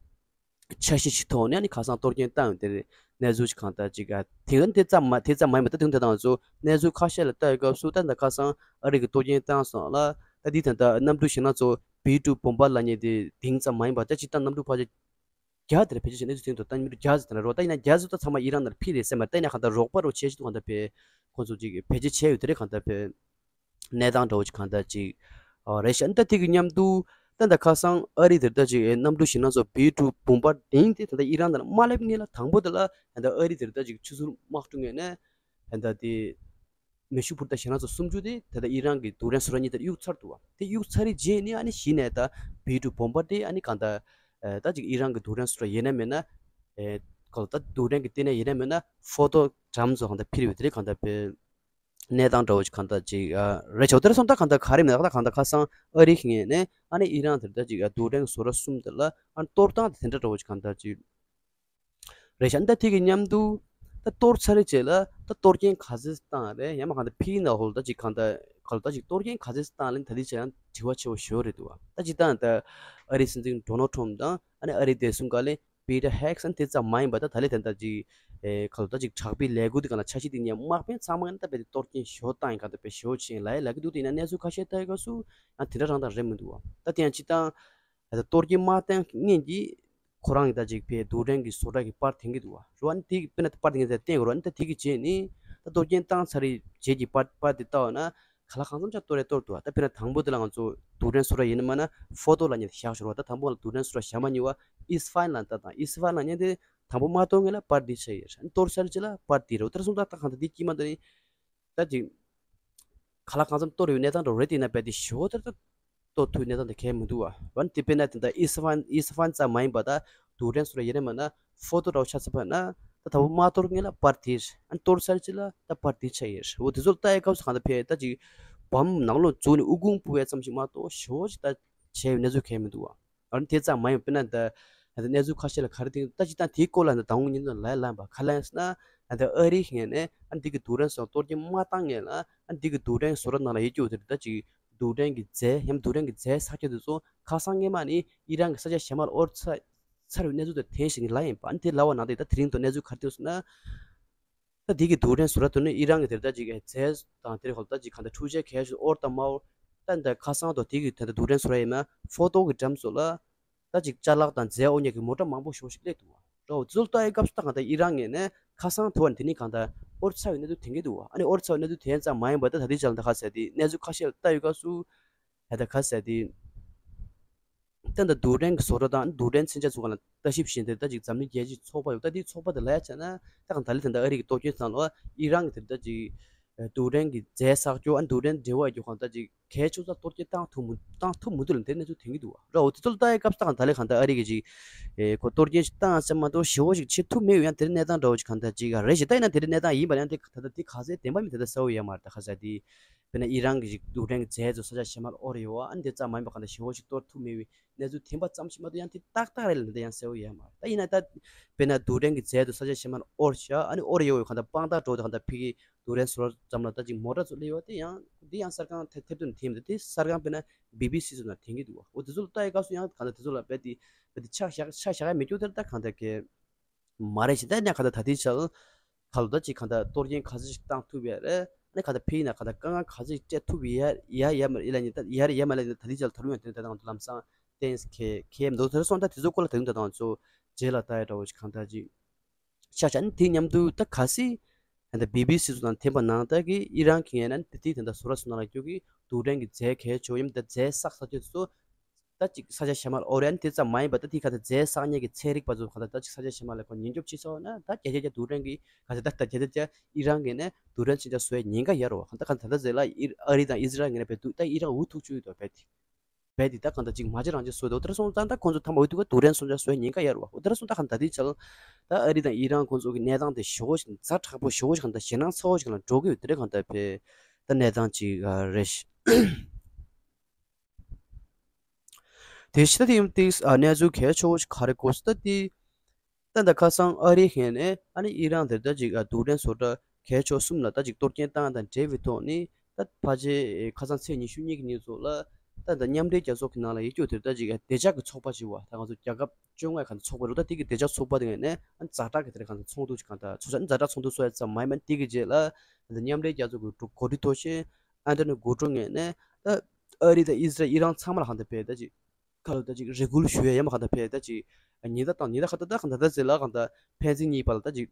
འཆར་གཞི་ཞིག་ཐོག་ནས་ཨ་ནི་ཁ་སང་གཏོར་སྐྱོན་བཏང་ཡོད་དེ་རེད། གནས་ཚུལ་ཅིག་གང་ལྟར་ཅིག་ཨ་དེ་ག་དེ་ཙམ་མ་དེ་ཙམ་མ་ཡིན་པ་ད་དུང་དེ་དང་ཚོ་གནས་ཚུལ་ཁ་ཤས་ལ་ལྟ་ཡོད་སྐབས་སུ་ད་ད་ཁ་སང་ཨ་རི་གི་གཏོར་སྐྱོན་བཏང་སོང་ལ། ད་འདི་ད་ལྟ་གནམ་གྲུ་ཞེད་སྣང་ཚོགས་བི་ཊུ་བོམ་པ་ལབ་མཁན་དེ་དེང་ཙམ་མ་ཡིན་པ་ད་སྤྱིར་བཏང་གནམ་གྲུ་ཕལ་ཆེར་བརྒྱ་དེར་བེད་སྤྱོད་བྱས་ནས་དུས་ཐེངས་དུ་བཏང་མི་འདུག་བརྒྱ་ཟེར་ན་རོ། ད་ཡིན་ན་བརྒྱ་ཟེར་ད་ཚང་མ་ཨི་རན་ནང་ལ་ཕེབས་རེད་ཟེར་མ་རེད། ད་ཡིན་ན་གང་ལྟར་རོགས་པ་རོགས་བྱས་ཤིག་ཏུ་གང་ལྟར་བས་ཁོང་ཚོ་ཅིག་བེད་སྤྱོད་བྱས་ཡོད་དེ་རེད། གང་ལྟར་བས་གནས་སྟངས་འདྲ་བོ་ཅིག་གང་ལྟར་ཅིག་ཨོ་རེད་ཤག་ད་དེ་གི་མཉམ་དུ་ད་ད་ཁ་སང་ཨ་རི་དེར་ད་ཅིག་གནམ་གྲུ་ཞེད་སྣང་ཚོགས་བི་ཊུ་བོམ་པ་བདུན་དེ་ད་ད་ཨི་རན་ནང་ལ་མ་སླེབས་སྔོན་ལ་དང་པོ་དེ་ལ་ད་ད་ཨ་རི་དེར་ད་ཅིག་ཆུ་ཟུར་དམག་གྲུ་ངོས་ནས་ད་ད་དེ། མེ་ཤུགས་འཕུར་མདའ་ཞེད་སྣང་ཚོགས་སུམ་ཅུ་དེ་ད་ལྟ་ཨི་རན་གྱི་རྡུལ་ཕྲན་བཟོ་གྲྭ་གཉིས་དེར་གཡུག་ཚར་འདུག་བ། དེ་གཡུག་ཚར་རེད་རྗེས་ནས་ཨ་ནི་གཞི་ནས་ད་བི་ཊུ་བོམ་པ་དེ་ཨ་ནི་གང་ལྟར་ཨེ་ད་ཅིག་ཨི་རན་གྱི་རྡུལ་ཕྲན་བཟོ་གྲྭ་ཡིན་ན་མིན་ན་ཨེ་གང་ལྟར་རྡུལ་ཕྲན་གྱི་ལྟེ་གནས་ཡིན་ན་མིན་ན་ཧྥོ་ཏོ་གྲམ་བཟོ་གང་ལྟར་འཕུར་ཡོད་དེ་རེད། གང་ལྟར་དཔེ་གནས་སྟངས་འདྲ་བོ་ཅིག་གང་ལྟར་ཅིག་ཨ་རེད་ཆོག་དེར་སོང་ད་གང་ལྟར་ག་རེ་མིན་ན་ད་གང་ལྟར་ཁ་སང་ཨ་རི་ངོས་ནས་ཨ་ནི་ཨི་རན་དེར་ད་ཅིག་ཨ་རྡུལ་ཕྲན་བཟོ་གྲྭ་གསུམ་དེ་ལ་ཨ་ནི་གཏོར་སྟངས་དེ་འདྲ་འདྲ་བོ་ཅིག་གང་ལྟར་ཅིག་རེད་ཤག་ད་དེ་གི་མཉམ་དུ་ད་གཏོར་ཚར་རེ་བྱས་ལ་ད་གཏོར་སྐྱོན་ག་ཚོད་བཏང་རེད། ཡང་མ་གང་ད་ཕི་ན་ཧོལ་ད་ཅིག་གང་ད་ག་ལ་ད་ཅིག་གཏོར་སྐྱོན་ག་ཚོད་བཏང་ལེན་ད་དེ་བྱས་ཡང་དྲི་བ་ཆེ་བོ་ཞེ་པོ་རེད་འདུག་བ། ད་ཅིག་ད་ད་ཨ་རིའི་སྲིད་འཛིན་ཌོ་ནལ་ཊམ་དང་ཨ་ནི་ཨ་རིའི་བདེ་སྲུང་བཀའ་བློན་པི་ཊར་ཧེག་སན་དེ་ཙམ་མ་ཡིན་པ་ད་ད་ལས་ད་ད་ཅིག་ཨེ་ག་ལ་ད་ཅིག་དྲག་པོའི་ལས་འགུལ་དེ་ག་ལ་འཆར་གཞི་དེ་ཉན་དམག་དཔོན་ཚང་མ་ད་དཔེ་དེ་གཏོར་སྐྱོན་ཞེ་པོ་བཏང་ཡིན་ག་ད་དཔེ་ཞེ་པོ་ཆེ་ཡིན་ལ་ཡ་ལ་གི་འདུག་དེ་ཡིན་ན་གནས་ཚུལ་ཁ་ཤས་ལྟ་ཡི་སྐབས་སུ་ཡང་དེ་འདྲ་རང་དང་རེད་མི་འདུག་བ། ད་དེ་ཡང་ཅིག་ད། ད་གཏོར་སྐྱོན་མ་བཏང་སྔོན་གྱི་ཁོ་རང་གི་ད་ཅིག་ཕའི་རྡུལ་ཕྲན་གྱི་བཟོ་གྲྭ་གི་པར་འཐེན་གྱི་འདུག་བ། རོ་ཨ་ནི་དེ་དཔེར་ན་པར་འཐེན་མཁན་དེ་བསྟན་དགོས་རོ། ཨ་ནི་ད་དེ་གི་རྗེས་ནི་ད་གཏོར་སྐྱོན་བཏང་ཚར་རེད་རྗེས་ཀྱི་པར་པར་དེ་ལྟ་བ་ན་ག་ལ་གང་འཚམ་ཆ་གཏོར་རེ་གཏོར་འདུག་བ། ད་དཔེར་ན་དང་པོ་དེ་ལ་ང་ཚོ་རྡུལ་ཕྲན་བཟོ་གྲྭ་ཡིན་ན་མ་ན་ཧྥོ་ཏོ་ལབ་མཁན་དེ་བཞག་ཞོར་བ། ད་དང་པོ་ང་ལ་རྡུལ་ཕྲན་བཟོ་གྲྭ་བཞག་མ་མྱོང་བ་ཨིས་ཧྥ་ཧན་ལ་ལྟ་དང་། ཨིས་ཧྥ་ཧན་ལབ་མཁན་དེ་དང་པོ་མ་གཏོར་སྔོན་ལ་པར་དེ་ཆགས་ཡོད་རེད། ཨ་ནི་གཏོར་ཚར་རྗེས་ལ་པར་དེ་རེད། འོ་དེ་ར་སོང་ད་ད་གང་ད་དེ་དཀྱིལ་མ་ད་ནི། ད་ཅིག་ག་ལ་གང་འཚམ་གཏོར་ཡོད་གནས་སྟངས་འདྲ་བོ་རེད། དེ་ན་རྦད་དེ་ཞོ་དེར་ད་གཏོར་ཐུབ་གནས་སྟངས་དེ་གལ་མི་འདུག་བ། འོན་ཏེ་དཔེར་ན་དེ་འདྲ་ཨིས་ཧྥ་ཧན་ཨིས་ཧྥ་ཧན་ཙམ་མ་ཡིན་པ་ད་རྡུལ་ཕྲན་སོགས་ལ་ཡིན་ན་མིན་ན་ཧྥོ་ཏོ་འདྲ་བོ་ཆ་ཚང་པ་ན་ད་ད་བོ་མ་གཏོར་སྔོན་ལ་པར་དེ་རེད། ཨ་ནི་གཏོར་ཚར་རྗེས་ལ་ད་པར་དེ་ཆགས་ཡོད་རེད། འོ་དེ་ཚོ་ལ་ལྟ་ཡི་སྐབས་སུ་གང་ལྟར་ཕལ་ད་ཅིག་བམ་ནང་ལོགས་འཛུལ་ནས་ཨུ་ཁུང་སྤུ་བའི་ཙམ་ཞིག་མ་གཏོགས་ཞོ་ཞིག་ད་བྱས་ཡོད་གནས་ཚུལ་གལ་མི་འདུག་བ། ཨ་ནི་དེ་ཙམ་མ་ཡིན་པ་དཔེར་ན་ད་ད་གནས་ཚུལ་ཁ་ཤས་ལ་ག་རེ་དེ་ད་ཅི་ད་དེའི་སྐོར་ལ་ད་དང་པོ་ཉིན་ནས་ལས་ལངས་པ་ག་ལ་ཡིན་ཟེར་ན། ད་ཨ་རིའི་ངོས་ནས་ཨ་འདི་གི་རྡུལ་ཕྲན་སོགས་གཏོར་སྐྱོན་མ་བཏང་སྔོན་ལ་ཨ་འདི་གི་རྡུལ་ཕྲན་བཟོ་གྲྭ་ནང་ལ་ཡོད་རྒྱུ་དེ་ད་ཅིག་རྡུལ་ཕྲན་གྱི་རྫས་ཡང་རྡུལ་ཕྲན་གྱི་རྫས་ཚ་རྒྱ་དེ་ཚོ་ཁ་སང་སྔོན་མ་ནས་ཨི་རན་གྱི་ས་ཆ་གཞན་མར་དབོར་ཚར་ཚར་བའི་གནས་ཚུལ་དེ་ཐོན་བཞིན་ལ་ཡིན་པ། ཨ་ནི་དེ་ལབ་པ་ནང་དེ་ད་དེ་རིང་དུ་གནས་ཚུལ་ག་རེ་ཐོན་སོང་ན། ད་དེ་གི་རྡུལ་ཕྲན་བཟོ་གྲྭ་དེ་ནི་ཨི་རན་གྱི་དེར་ད་ཅིག་རྫས་དང་དེར་ཧོལ་ད་ཅིག་གང་ལྟར་འཕྲུལ་ཆས་གལ་ཆེ་དབོར་དང་མ་དབོར་ ད་ད་ཁ་སང་དང་དེ་གི་ད་ད་རྡུལ་ཕྲན་བཟོ་གྲྭ་ཡིན་ན་ཧྥོ་ཏོ་གི་འགྲམ་སོགས་ལ་ད་ཅིག་ཅ་ལག་དང་རྫས་དབོར་མཁན་གྱི་མོ་ཊ་མང་པོ་ཞེ་པོ་ཞིག་སླེབས་འདུག་བ། འདྲ་བོ་དེ་ཚོ་ལྟ་ཡི་སྐབས་སུ་ད་གང་ལྟར་ཨི་རན་ངོས་ནས་ཁ་སང་དུ་བ་དེ་ནི་གང་ལྟར་དབོར་ཚར་བའི་གནས་ཚུལ་ཐོན་གྱི་འདུག་བ། ཨ་ནི་དབོར་ཚར་བའི་གནས་ཚུལ་ཐོན་ཙམ་མ་ཡིན་པར་ད་ད་ལྟའི་ཆར་ལ་ད་ག་ཟེར་དེ་གནས་ཚུལ་ཁ་ཤས་ལ་ལྟ་ཡོད་སྐབས་སུ་ད་ད་ག་ཟེར་དེ། ད་ད་རྡུལ་ཕྲན་གྱི་བཟོ་གྲྭ་དང་རྡུལ་ཕྲན་མཚོན་ཆ་ཚོ་གང་ལ་ལྟ་ཞིབ་བྱེད་མཁན་དེ་ད་ཅིག་འཛམ་གླིང་རྒྱལ་སྤྱིའི་ཚོགས་པ་ཡོད། ད་དེའི་ཚོགས་པ་དེ་ལ་ཡ་བྱས་ན་ད་གང་ད་ལི་དེ་འདྲ་ཨ་རི་གི་གཏོར་སྐྱོན་བཏང་ལོ་ཨི་རན་གྱི་དེ་འདྲ་ཅིག་རྡུལ་ཕྲན་གྱི་རྫས་བསགས་རྒྱུ་ཨ་རྡུལ་ཕྲན་འབྲེལ་བ་ཡོད་རྒྱུ་གང་ད་ཅིག་གལ་ཆེ་ས་གཏོར་སྐྱོན་བཏང་ཐུབ་མི་བཏང་ཐུབ་མི་འདུག་ལ་དེ་གནས་ཚུལ་ཐོན་གྱི་འདུག་བ། ར་འོ་དེ་ཚོ་ལ་ལྟ་ཡི་སྐབས་སུ་ད་གང་ད་ལི་གང་ད་ཨ་རི་གི་ཅིག་ཨེ་ཁོ་གཏོར་སྐྱོན་ཞིག་བཏང་ཙམ་མ་གཏོགས་ཞེ་པོ་ཞིག་བྱེད་ཐུབ་མེད་ཡོད། ཡང་དེ་འདྲ་གནས་སྟངས་འདྲ་བོ་ཅིག་གང་ད་ཅིག་རེད་ཞེ་ད་ཡིན་ན་དེ་འདྲ་གནས་སྟངས་ཡིན་པ་ཡང་དེ་ད་ད་དེ་ག་ཚད་བདེན་པ་མིན་དེ་ད་གསལ་བོ་ཡོད་མ་རེད། ད་ག་ཟེར་དེ། དཔེར་ན་ཨི་རན་གྱི་རྡུལ་ཕྲན་གྱི་རྫས་ཚོ་ས་ཆ་གཞན་མར་དབོར་ཡོད་པ། ཨ་ནི་དེ་ཙམ་མ་ཡིན་པ་གང་ལྟར་ཞེ་པོ་ཞིག་གཏོར་ཐུབ་མེད་པའི་གནས་ཚུལ་ཐོན་པ་ཙམ་ཞིག་མ་གཏོགས་ཡང་དེ་ཏག་ཏག་རེད་ལབ་ན་དེ་ཡང་གསལ་པོ་ཡོད་མ་རེད། ད་ཡིན་ན་ད་དཔེར་ན་རྡུལ་ཕྲན་གྱི་རྫས་ཚོ་ས་ཆ་གཞན་མར་དབོར་བཞག་ཨ་ནི་དབོར་ཡོད་པའི་གང་ལྟར་དཔང་རྟགས་འདྲ་བོ་དེ་གང་ལྟར་ཕ་གིའི་རྡུལ་ཕྲན་བཟོ་གྲྭ་ཙམ་ལ་ད་ཅིག་མོ་ཊ་ཚོ་སླེབས་ཡོད་པ་དེ་ཡང་དེ་ཡང་གསར་ཁང་ཐེབས་ཐེབས་དུ་འཐེན་མི་འདུག་དེ་གསར་ཁང་དཔེར་ན་བི་བི་སི་ཚོ་ནང་འཐེན་གྱི་འདུག་བ། འོ་དེ་ཚོ་ལ་ལྟ་ཡི་སྐབས་སུ་ཡང་གང་ལྟར་དེ་ཚོ་ལ་རྦད་དེ་རྦད་དེ་ཆ་བཞག་ཆ་བཞག་ཡ་མེད་རྒྱུ་དེ་ད་གང་ལྟར་གལ། མ་རེད་ཞེ་ད་ནས་ག་ད་ད་ལྟའི་ཆར་ཁ་ལོ་ད་ཅིག་ག་ད་གཏོར་སྐྱོན་ག་ཚོད་ཞིག་བཏང་ཐུབ་ཡ་རེད། ནས་ག་ད་ཕི་ཡིན་ན་ག་ད་དཀའ་ངལ་ག་ཚོད་ཞིག་སྤྲད་ཐུབ་ཡ་ཡ་ཡ་མ་ཡ་ལ་ཉི་ད་ཡ་རེད་ཡ་མ་ལ་ཉི་ད་ད་ལྟའི་ཆར་ད་རུང་ཡང་དེ་ད་དང་དུ་ལམ་སང་ཏེན་སི་ཁེ་ཁེ་མདོ་དེར་སོང་ད་དེ་ཚོ་སྐོར་ལ་ད་དུང་ད་དང་ཚོ་རྗེས་ལ་ལྟ་ཡ་འདྲ་བོ་ཞིག་གང་ད་ཅིག་ཆ་ཆ་ནི་དེ་མཉམ་དུ་ད་ག་སི་ད་ལྟ་བི་བི་སི་ཚོ་དང་འཐེན་པ་ནང་ད་གི་ཨི་རན་གི་ངས་ན་དེ་དེ་ད་ལྟ་བཟོ་གྲྭ་ཚོ་ནང་ལ་རྒྱུ་གི་རྡུལ་ཕྲན་གི་རྫས་གལ་ཆེ་བ་ཡིན་ད་རྫས་བསགས་ས་དེ་ཚོ། ད་ཅིག་ས་ཆ་གཞན་མར་དབོར་ཡ་ནི་དེ་ཙམ་མ་ཡིན་པ་ད་དེ་ག་ད་རྫས་བསགས་མཁན་གྱི་ཚན་རིག་པ་ཚོ་ག་ད་ད་ཅིག་ས་ཆ་གཞན་མ་ལ་ཁོ་ཉེན་སྐྱོབ་བྱེད་ས་བ་ན་ད་བརྒྱ་ཆ་བརྒྱ་རྡུལ་ཕྲན་གྱི་ག་ད་ད་ད་བརྒྱ་ཆ་བརྒྱ་ཨི་རན་གྱི་ནས་རྡུལ་ཕྲན་མཚོན་ཆ་བཟོ་ཡ་ཉེན་ཁ་ཡོད་རེད་བ། ག་ད་ག་ད་ད་ཟེར་ལ་ཨི་ཨ་རི་དང་ཨི་ཟི་རལ་ངེ་ན་བས་འདུག་ད་ཨི་རན་འུ་ཐུག་བཅུག་ཡོད་དོ་བས་དེ་བས་དེ་ད་ག་ད་ཅིག་མ་བྱེད་རང་བྱེད་བཟོ་དོ་དེར་སོང་ཙང་ད་ཁོང་ཚོ་ཐ་མ་འུ་ཐུག་ག་རྡུལ་ཕྲན་མཚོན་ཆ་བཟོ་ཡ་ཉེན་ཁ་ཡོད་རེད་བ། འོ་དེར་སོང་ད་ག་ད་དེ་ཆ་ལ་ད་ཨ་རི་དང་ཨི་རན་ཁོང་ཚོ་གི་གནས་སྟངས་དེ་ཞེ་པོ་ཞིག་ཛ་དྲག་པོ་ཞེ་པོ་ཞིག་ག་ད་ཞེད་སྣང་ཚ་པོ་ཞིག་ལ་འགྲོ་གི་ཡོད། དེ་རེད་ག་ད་བས་ད་གནས་སྟངས་ཅིག་རེད་ཤག་དེ་ཕྱི་ད་དེ་ཡིན་ཏིག་ཨ་གནས་ཚུལ་གལ་ཆེ་བོ་ཞིག་ག་རེ་གོ་སྲིད་ད་དེ། ད་ད་ཁ་སང་ཨ་རིའི་ངོས་ནས་ཨ་ནི་ཨི་རན་དེ་ད་ཅིག་ཨ་རྡུལ་ཕྲན་བཟོ་གྲྭ་གལ་ཆེ་བ་གསུམ་ལ་ད་ཅིག་གཏོར་སྐྱོན་བཏང་དང་འབྲེལ་བའི་ཐོག་ནས་ད་ཕལ་ཆེར་ཁ་སང་ཚེས་ཉི་ཤུ་གཉིས་ཀྱི་ཉིན་ཚོ་ལ་ད་ད་མཉམ་འབྲེལ་རྒྱལ་ཚོགས་ཀྱི་ནང་ལ་ཡོད་རྒྱུ་དེ་ད་ཅིག་བདེ་འཇགས་ཀྱི་ཚོགས་པ་ཅིག་བ། ད་ང་ཚོ་རྒྱལ་ཁབ་བཅོ་ལྔ་གང་ཚོགས་པ་རུ་ད་དེ་གི་བདེ་འཇགས་ཚོགས་པ་དེ་ངོས་ནས་ཨ་ཛ་དྲག་གི་དེ་གང་ཚོགས་འདུ་ཅིག་གང་ད་ཚོགས་ས་ཛ་དྲག་ཚོགས་འདུ་ཚོགས་ཡ་ཙམ་མ་ཡིན་པ་དེ་གི་རྗེས་ལ་ད་མཉམ་འབྲེལ་རྒྱལ་ཚོགས་ཀྱི་འགོ་ཁྲིད་མཐོ་ཤོས་ཨན་ཏོ་ནི་གུ་ཏྲོ་ངོས་ནས་ད། ཨ་རི་དང་ཨི་ཟི་རལ་ཨི་རན་ཚང་མ་ལ་གང་ལྟར་བས་ད་ཅིག་ཁ་ལོ་ད་ཅིག་རེ་སྐུལ་ཞུ་ཡ་ཡ་མ་གང་ལྟར་བས་ད་ཅིག་ཉེན་བརྡ་དང་ཉེན་བརྡ་ཁ་ད་ད་གང་ལྟར་ད་ཟེར་ལ་གང་ལྟར་ཕན་ཚུན་གཉིས་བར་ལ་ད་ཅིག་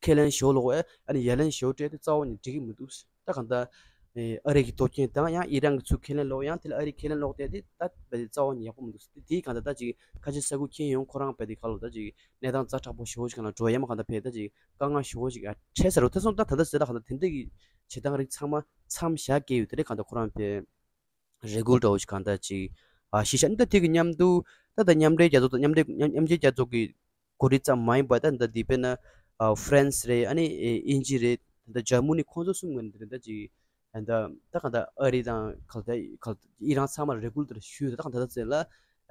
ཁས་ལེན་ཞོ་ལོག་ཨ་ནི་ཡ་ལན་ཞོ་སྤྲད་དེ་རྩ་བ་ནས་འགྲིག་གི་མི་འདུག་ད་གང་ལྟར་ཨ་རི་གི་གཏོར་སྐྱོན་དང་ཡང་ཨི་རན་གི་ཚུར་ཁས་ལེན་ལོག་ཡང་དེ་ལ་ཨ་རི་ཁས་ལེན་ལོག་དེ་དེ་ད་བས་དེ་རྩ་བ་ནས་ཡག་པོ་མི་འདུག་དེ་དེའི་གང་ལྟར་ད་ཅིག་ཁ་ཆེ་ས་ཁུལ་ཁྱེར་ཡོང་ཁོ་རང་བས་དེ་ཁ་ལོ་ད་ཅིག་གནས་སྟངས་ཛ་དྲག་པོ་ཞོ་ཞིག་གང་ལ་འགྲོ་ཡ་མ་གང་ལྟར་བས་ད་ཅིག་དཀའ་ངལ་ཞོ་ཞིག་ཨ་འཕྲད་ས་རུ་ད་སོང་ད་ད་ལྟ་ཟེར་ད་གང་ལྟར་དེ་འདྲ་གི་བྱེད་སྟངས་རིགས་ཚང་མ་མཚམས་བཞག་གི་ཡོད་དེ་རེད་གང་ལྟར་ཁོ་རང་བས། རེ་སྐུལ་འདྲ་བོ་ཞིག་གང་ལྟར་ཅིག་ཨ་ཤེས་བྱ་ནི་ད་དེ་གི་མཉམ་དུ་ད་ད་མཉམ་འབྲེལ་རྒྱལ་ཚོགས་དང་མཉམ་འབྲེལ་མཉམ་མཉམ་འབྲེལ་རྒྱལ་ཚོགས་ཀྱི་འགོ་ཁྲིད་ཙམ་མ་ཡིན་པར་ད་ད་འདི་དཔེར་ན་ཨ་ཧྥ་རན་སི་རེད། ཨ་ནི་ཨེ་དབྱིན་ཇི་རེད། ད་ད་འཇར་མ་ནི་ཁོང་ཚོ་གསུམ་ངོས་ནས་འདི་རེད་ད་ཅིག་ཨ་ད་ད་གང་ལྟར་ཨ་རི་དང་གང་ལྟར་གང་ལྟར་ཨི་རན་ཚང་མར་རེ་སྐུལ་དེ་ཞུས་ད་གང་ལྟར་ད་ཟེར་ལ་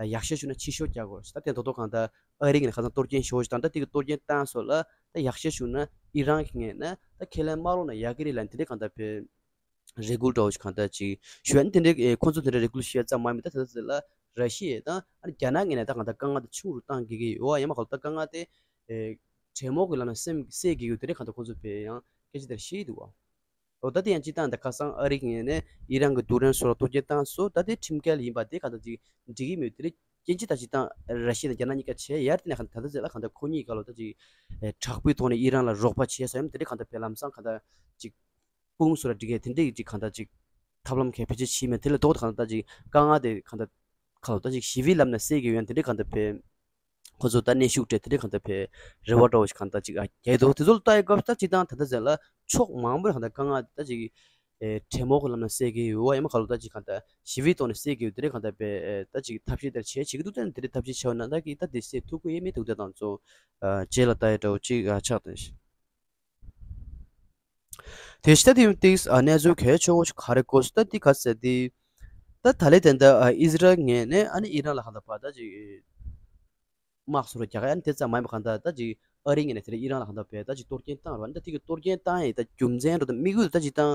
ཡག་ཤོས་ཞུ་ན་ཕྱི་ཤོག་རྒྱག་དགོས་ད་དེ་མདོག་མདོག་གང་ལྟར་ཨ་རི་ངོས་ནས་ཁ་སང་གཏོར་སྐྱོན་ཞོ་ཞིག་དང་ད་དེ་གི་གཏོར་སྐྱོན་བཏང་སོགས་ལ་ད་ཡག་ཤོས་ཞུ་ན་ཨི་རན་གྱི་ངོས་ནས་ད་ཁས་ལེན་མ་རོགས་ན་ཡག་གི་རེད་ལ་འདི་འདྲ་གང་ལྟར་བས། རེ་སྐུལ་འདྲ་བོ་ཞིག་གང་ལྟར་ཅིག་ཞུ་ཡ་ནི་དེ་འདྲའི་ཨེ་ཁོང་ཚོ་དེ་འདྲའི་རེ་སྐུལ་ཞུ་ཡ་ཙམ་མ་ཡིན་པ་ད་དེ་ཚོ་ལ་ར་ཤི་ཡ་དང་ཨ་ནི་རྒྱ་ནག་ངོས་ནས་ད་གང་ལྟར་དཀའ་ངལ་དེ་ཆུང་རུ་བཏང་དགོས་ཀྱི་ཡོད་ཡ་མ་གང་ལྟར་དཀའ་ངལ་དེ་ཨེ་འབྲེལ་མོལ་གྱི་ལམ་ནས་སེམས་སེལ་དགོས་ཀྱི་ཡོད་དེ་འདྲའི་གང་ལྟར་ཁོང་ཚོ་བས་ཡང་སྐད་ཆ་དེ་བཤད་འདུག་བ། འོ་ད་དེ་ཡང་སྤྱིར་བཏང་ད་ཁ་སང་ཨ་རི་གི་ངོས་ནས་ཨི་རན་གྱི་རྡུལ་ཕྲན་སོགས་ལ་གཏོར་སྐྱོན་བཏང་སོང་ད་དེ་ཁྲིམས་འགལ་ཡིན་པ་དེ་གང་ལྟར་ཅིག་འགྲིག་གི་མེད་དེ་འདྲའི་སྐད་ཆ་ད་སྤྱིར་བཏང་ར་ཤི་ཡ་དང་རྒྱ་ནག་གཉིས་ཀ་བྱས་ཡར་དེ་ནས་གང་ལྟར་ད་ད་ཟེར་ལ་གང་ལྟར་ཁོ་གཉིས་ཀ་ལོ་ད་ཅིག་ཨེ་དྲག་པོའི་ཐོག་ནས་ཨི་རན་ལ་རོགས་པ་བྱས་སོང་ཡ་དེ་འདྲའི་གང་ལྟར་བས་ལམ་སང་གང་ལྟར་ཅིག་དཔུང་སུ་ར་འགྲིག་ཡས་དེ་འདྲ་ཡི་ཅིག་གང་ལྟར་ཅིག་ཐབས་ལམ་གས་བེད་སྤྱོད་བྱས་མེད་དེ་ལས་ལྡོག་ཏུ་གང་ལྟར་ཅིག་དཀའ་ངལ་དེ་གང་ལྟར་ཁ་ལོ་ད་ཅིག་ཞི་བའི་ལམ་ནས་སེལ་གྱི་ཡོད་དེ་འདྲ་གང་ལྟར་བས་ཁོ་ཚོ་ད་གནོན་ཤུགས་སྤྲད་དེ་འདྲ་གང་ལྟར་བས་རེ་བ་འདྲ་བོ་ཞིག་གང་ལྟར་ཅིག་ཨ་རྒྱས་འདུག་དེ་ཚོ་ལ་ལྟ་ཡི་སྐབས་ད་ཅིག་དང་ད་ལྟ་ཟེར་ལ་ཕྱོགས་མང་པོར་གང་ལྟར་དཀའ་ངལ་ད་ཅིག་ཨེ་འབྲེལ་མོལ་གྱི་ལམ་ནས་སེལ་གྱི་ཡོད་ཡ་མ་ཁ་ལོ་ད་ཅིག་གང་ལྟར་ཞི་བའི་ཐོག་ནས་སེལ་གྱི་ཡོད་དེ་འདྲ་གང་ལྟར་བས་ད་ཅིག་ཐབས་ཤེས་དེར་བྱེད་བྱེད་ཀྱི་འདུག་ད་དེ་འདྲ་ཐབས་ཤེས་བྱས་ན་ད་ཀྱི་ད་དེ་སེལ་ཐུབ་ཀྱི་ཡོད་མེད་དེ་འདྲ་དང་ཚོ་རྗེས་ལ་ལྟ་ཡི་འདྲ་བོ་ཅིག་ཆགས་དང་། དེ་ཤི་ད་དེ་ཏིག་ཨ་གནས་ཚུལ་གལ་ཆེ་བོ་ཞིག་ག་རེ་གོ་སོང་ད་དེ་ག་ཟེར་དེ། ད་ད་ལེ་དེ་འདྲ་ཨི་ཟི་རལ་ངོས་ནས་ཨ་ནི་ཨི་རན་ལ་གང་ལྟར་བ་ད་ཅིག་དམག་སོགས་རྒྱག་ཡ་ནི་དེ་ཙམ་མ་ཡིན་པ་གང་ལྟར་ད་ཅིག་ཨ་རི་ངོས་ནས་དེ་འདྲ་ཨི་རན་ལ་གང་ལྟར་བས་ད་ཅིག་གཏོར་སྐྱོན་བཏང་ར་ནི་ད་དེ་གི་གཏོར་སྐྱོན་བཏང་ཡ་ད་རྒྱུ་མཚན་རོ་ད་དམིགས་ཡུལ་ད་ཅིག་བཏང་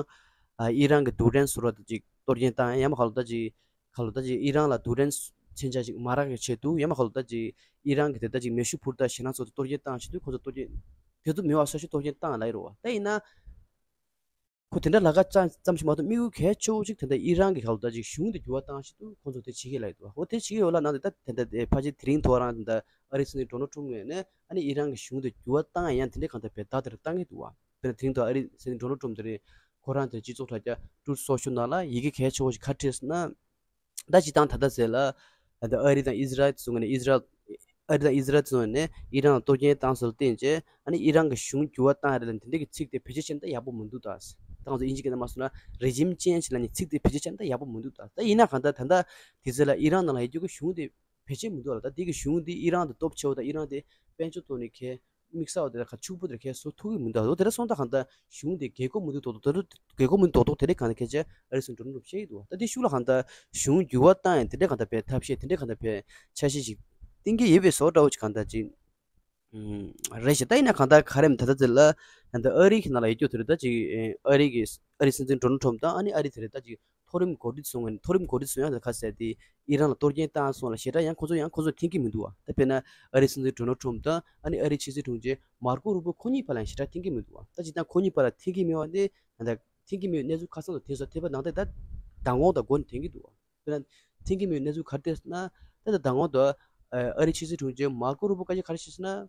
ཨི་རན་གི་རྡུལ་ཕྲན་སོགས་ར་ད་ཅིག་གཏོར་སྐྱོན་བཏང་ཡ་ཡ་མ་གང་ལ་ད་ཅིག་ཁ་ལོ་ད་ཅིག་ཨི་རན་ལ་རྡུལ་ཕྲན་མཚོན་ཆ་ཅིག་མ་རག་གི་ཆེད་དུ་ཡང་མ་ཁ་ལོ་ད་ཅིག་ཨི་རན་གྱི་དེ་ད་ཅིག་མེ་ཤུགས་འཕུར་མདའ་ཞེད་སྣང་ཚོགས་དུ་གཏོར་སྐྱོན་བཏང་ཆེད་དུ་ཁོ་ཚོ་གཏོར་སྐྱོན་དེ་ཚོ་མི་བ་སོ་སོ་གཏོར་སྐྱོན་བཏང་ལ་ཡི་རོ་བ། ད་ཡིན་ན་ ཁོ་དེ་འདྲ་ལབ་ཀ་ཙམ་ཙམ་ཞིག་མ་གཏོགས། དམིགས་ཡུལ་གལ་ཆེ་བོ་ཅིག་དེ་འདྲ་ཨི་རན་གྱི་ཁ་ལོ་ད་ཅིག་གཞུང་དེ་འགྱུར་བ་བཏང་ཆེད་དུ་ཁོང་ཚོ་དེ་བྱེད་ཀྱི་ལབ་ཡོད་འདུག། འོ་དེ་བྱེད་ཀྱི་ཡོད་ལབ་ནང་དེ་ད་དེ་འདྲ་ཕལ་ཆེར་དེ་རིང་ཐོ་རང་དེ་འདྲ་ཨ་རིའི་སྲིད་འཛིན་ཌོ་ནལ་ཊམ་ངོས་ནས་ཨ་ནི་ཨི་རན་གྱི་གཞུང་དེ་འགྱུར་བ་བཏང་ཡང་དེ་འདྲ་གང་ལྟར་བས་ད་དེར་བཏང་གི་འདུག་བ། དཔེར་ན་དེ་རིང་ཐོ་ཨ་རིའི་སྲིད་འཛིན་ཌོ་ནལ་ཊམ་དེ་རིང་ཁོ་རང་དེ་སྤྱི་ཚོགས་དྲ་རྒྱ་ཊུ་རུཐ་སོ་ཤལ་ནང་ལ་ཡི་གེ་གལ་ཆེ་བོ་ཞིག་ག་བྲིས་ཟེར་ན། ད་སྤྱིར་བཏང་ད་ལྟ་ཟེར་ལ། ད་ལྟ་ཨ་རི་དང་ཨི་ཟི་རལ་ཚོ་ངོས་ནས་ཨི་ཟི་རལ། ཨ་རི་དང་ཨི་ཟི་རལ་ཚོ་ངོས་ནས་ཨི་རན་ལ་གཏོར་སྐྱོན་བཏང་སོང་བརྟེན་བྱས་ཨ་ནི་ཨི་རན་གྱི་གཞུང་འགྱུར་བ་བཏང་ཡ་རེད་ལབ་ནས་དེ་འདྲ་གི་ཚིག་དེ་བེད་སྤྱོད་བྱས་ན་ད་ཡག་པོ་མི་འདུག་ད། ད་ང་ཚོ་དབྱིན་ཇི་སྐད་ནང་མ་སོང་ན་རེ་ཇིམ་ཅེན་ཇི་ལབ་ནས་ཚིག་དེ་བེད་སྤྱོད་བྱས་ན་ད་ཡག་པོ་མི་འདུག་ད། ད་ཡིན་ན་གང་ལྟར་ད་ལྟ་དེ་ཚོ་ལ་ཨི་རན་ནང་ལ་ཡོད་རྒྱུ་གི་གཞུང་དེ་བེད་སྤྱོད་མི་འདུག་ལ། ད་དེ་གི་གཞུང་དེ་ཨི་རན་དེ་སྟོབས་ཆེ་བོ་དང་ཨི་རན་དེ་དཔལ་འབྱོར་ཐོག་ནས་ཁེ་དམིགས་བསལ་བ་དེ་ལ་ཁ་ཕྱུག་པོ་དེ་ལ་ཁས་བཟོ་ཐུབ་ཀྱི་མི་འདུག་ལ། དེ་འདྲ་སོང་ཙང་གང་ལྟར་གཞུང་དེ་རྒྱལ་ཁབ་མི་འདུག་རྡོག་རྡོག་དེ་རྒྱལ་ཁབ་མི་འདུག་རྡོག་རྡོག་དེ་རིགས་གང་ལ་ཁས་བྱས་ཨ་རི་སྲིད་འཛིན་ཌོ་ནལ་ཊམ་བཤད་ཀྱི་འདུག། ད་དེ་ཤུགས་ལ་གང་ལྟར་གཞུང་འགྱུར་བ་བཏང་ཡང་དེ་འདྲ་གང་ལྟར་བས་ཐབས་ཤེས་དེ་འདྲ་གང་ལྟར་བས་འཆར་གཞི་ཞིག་བཏིང་གི་ཡོད་པའི་བཟོ་འདྲ་བོ་ཅིག་གང་ལྟར་ཅིག་རེད་ཤག། ད་ཡིན་ན་གང་ལྟར་ག་རེ་ད་ལྟ་ཚེ་ལ་ད་ལྟ་ཨ་རི་གི་ནང་ལ་ཡོད་རྒྱུ་དེ་རེད། ད་ཅིག་ཨ་རི་གི་ཨ་རི་སྲིད་འཛིན་ཌོ་ནལ་ཊམ་དང་ཨ་ནི་ཨ་རི་དེ་རེད། ད་ཅིག་མཐོ་རིམ་འགོ་ཁྲིད་ཚོ་ངོས་ནས་མཐོ་རིམ་འགོ་ཁྲིད་ཚོ་ཡང་ད་ཁ་གསལ་ཏེ་ཨི་རན་ལ་གཏོར་སྐྱོན་བཏང་སོང་ལ་ཞེ་དྲག་ཡང་ཁོ་ཚོ་ཡང་ཁོ་ཚོ་འཐེན་གྱི་མི་འདུག་བ། ད་དཔེར་ན་ཨ་རིའི་སྲིད་འཛིན་ཌོ་ནལ་ཊམ་དང་ཨ་ནི་ཨ་རིའི་ཕྱི་སྲིད་དྲུང་ཆེ་མར་ཀོ་རུ་པོ་ཁོ་གཉིས་བར་ལ་ཡང་ཞེ་དྲག་འཐེན་གྱི་མི་འདུག་བ། ད་སྤྱིར་བཏང་ཁོ་གཉིས་བར་ལ་འཐེན་གྱི་མེད་པ་དེ་ད་ལྟ་འཐེན་གྱི་མེད་པའི་གནས་ཚུལ་ཁ་སང་ལ་དེ་ཚོ་ཐེབས་པ་ནང་དེ་ད་མདང་དགོང་དང་མགོ་ནས་འཐེན་གྱི་འདུག་བ། དཔེར་ན་འཐེན་གྱི་མེད་པའི་གནས་ཚུལ་ག་རེ་ཐེབས་ཟེར་ན། ད་ལྟ་མདང་དགོང་དུ་ཨ་རིའི་ཕྱི་སྲིད་དྲུང་ཆེ་མར་ཀོ་རུ་པོ་སྐད་ཆ་ག་རེ་བཤད་ཟེར་ན།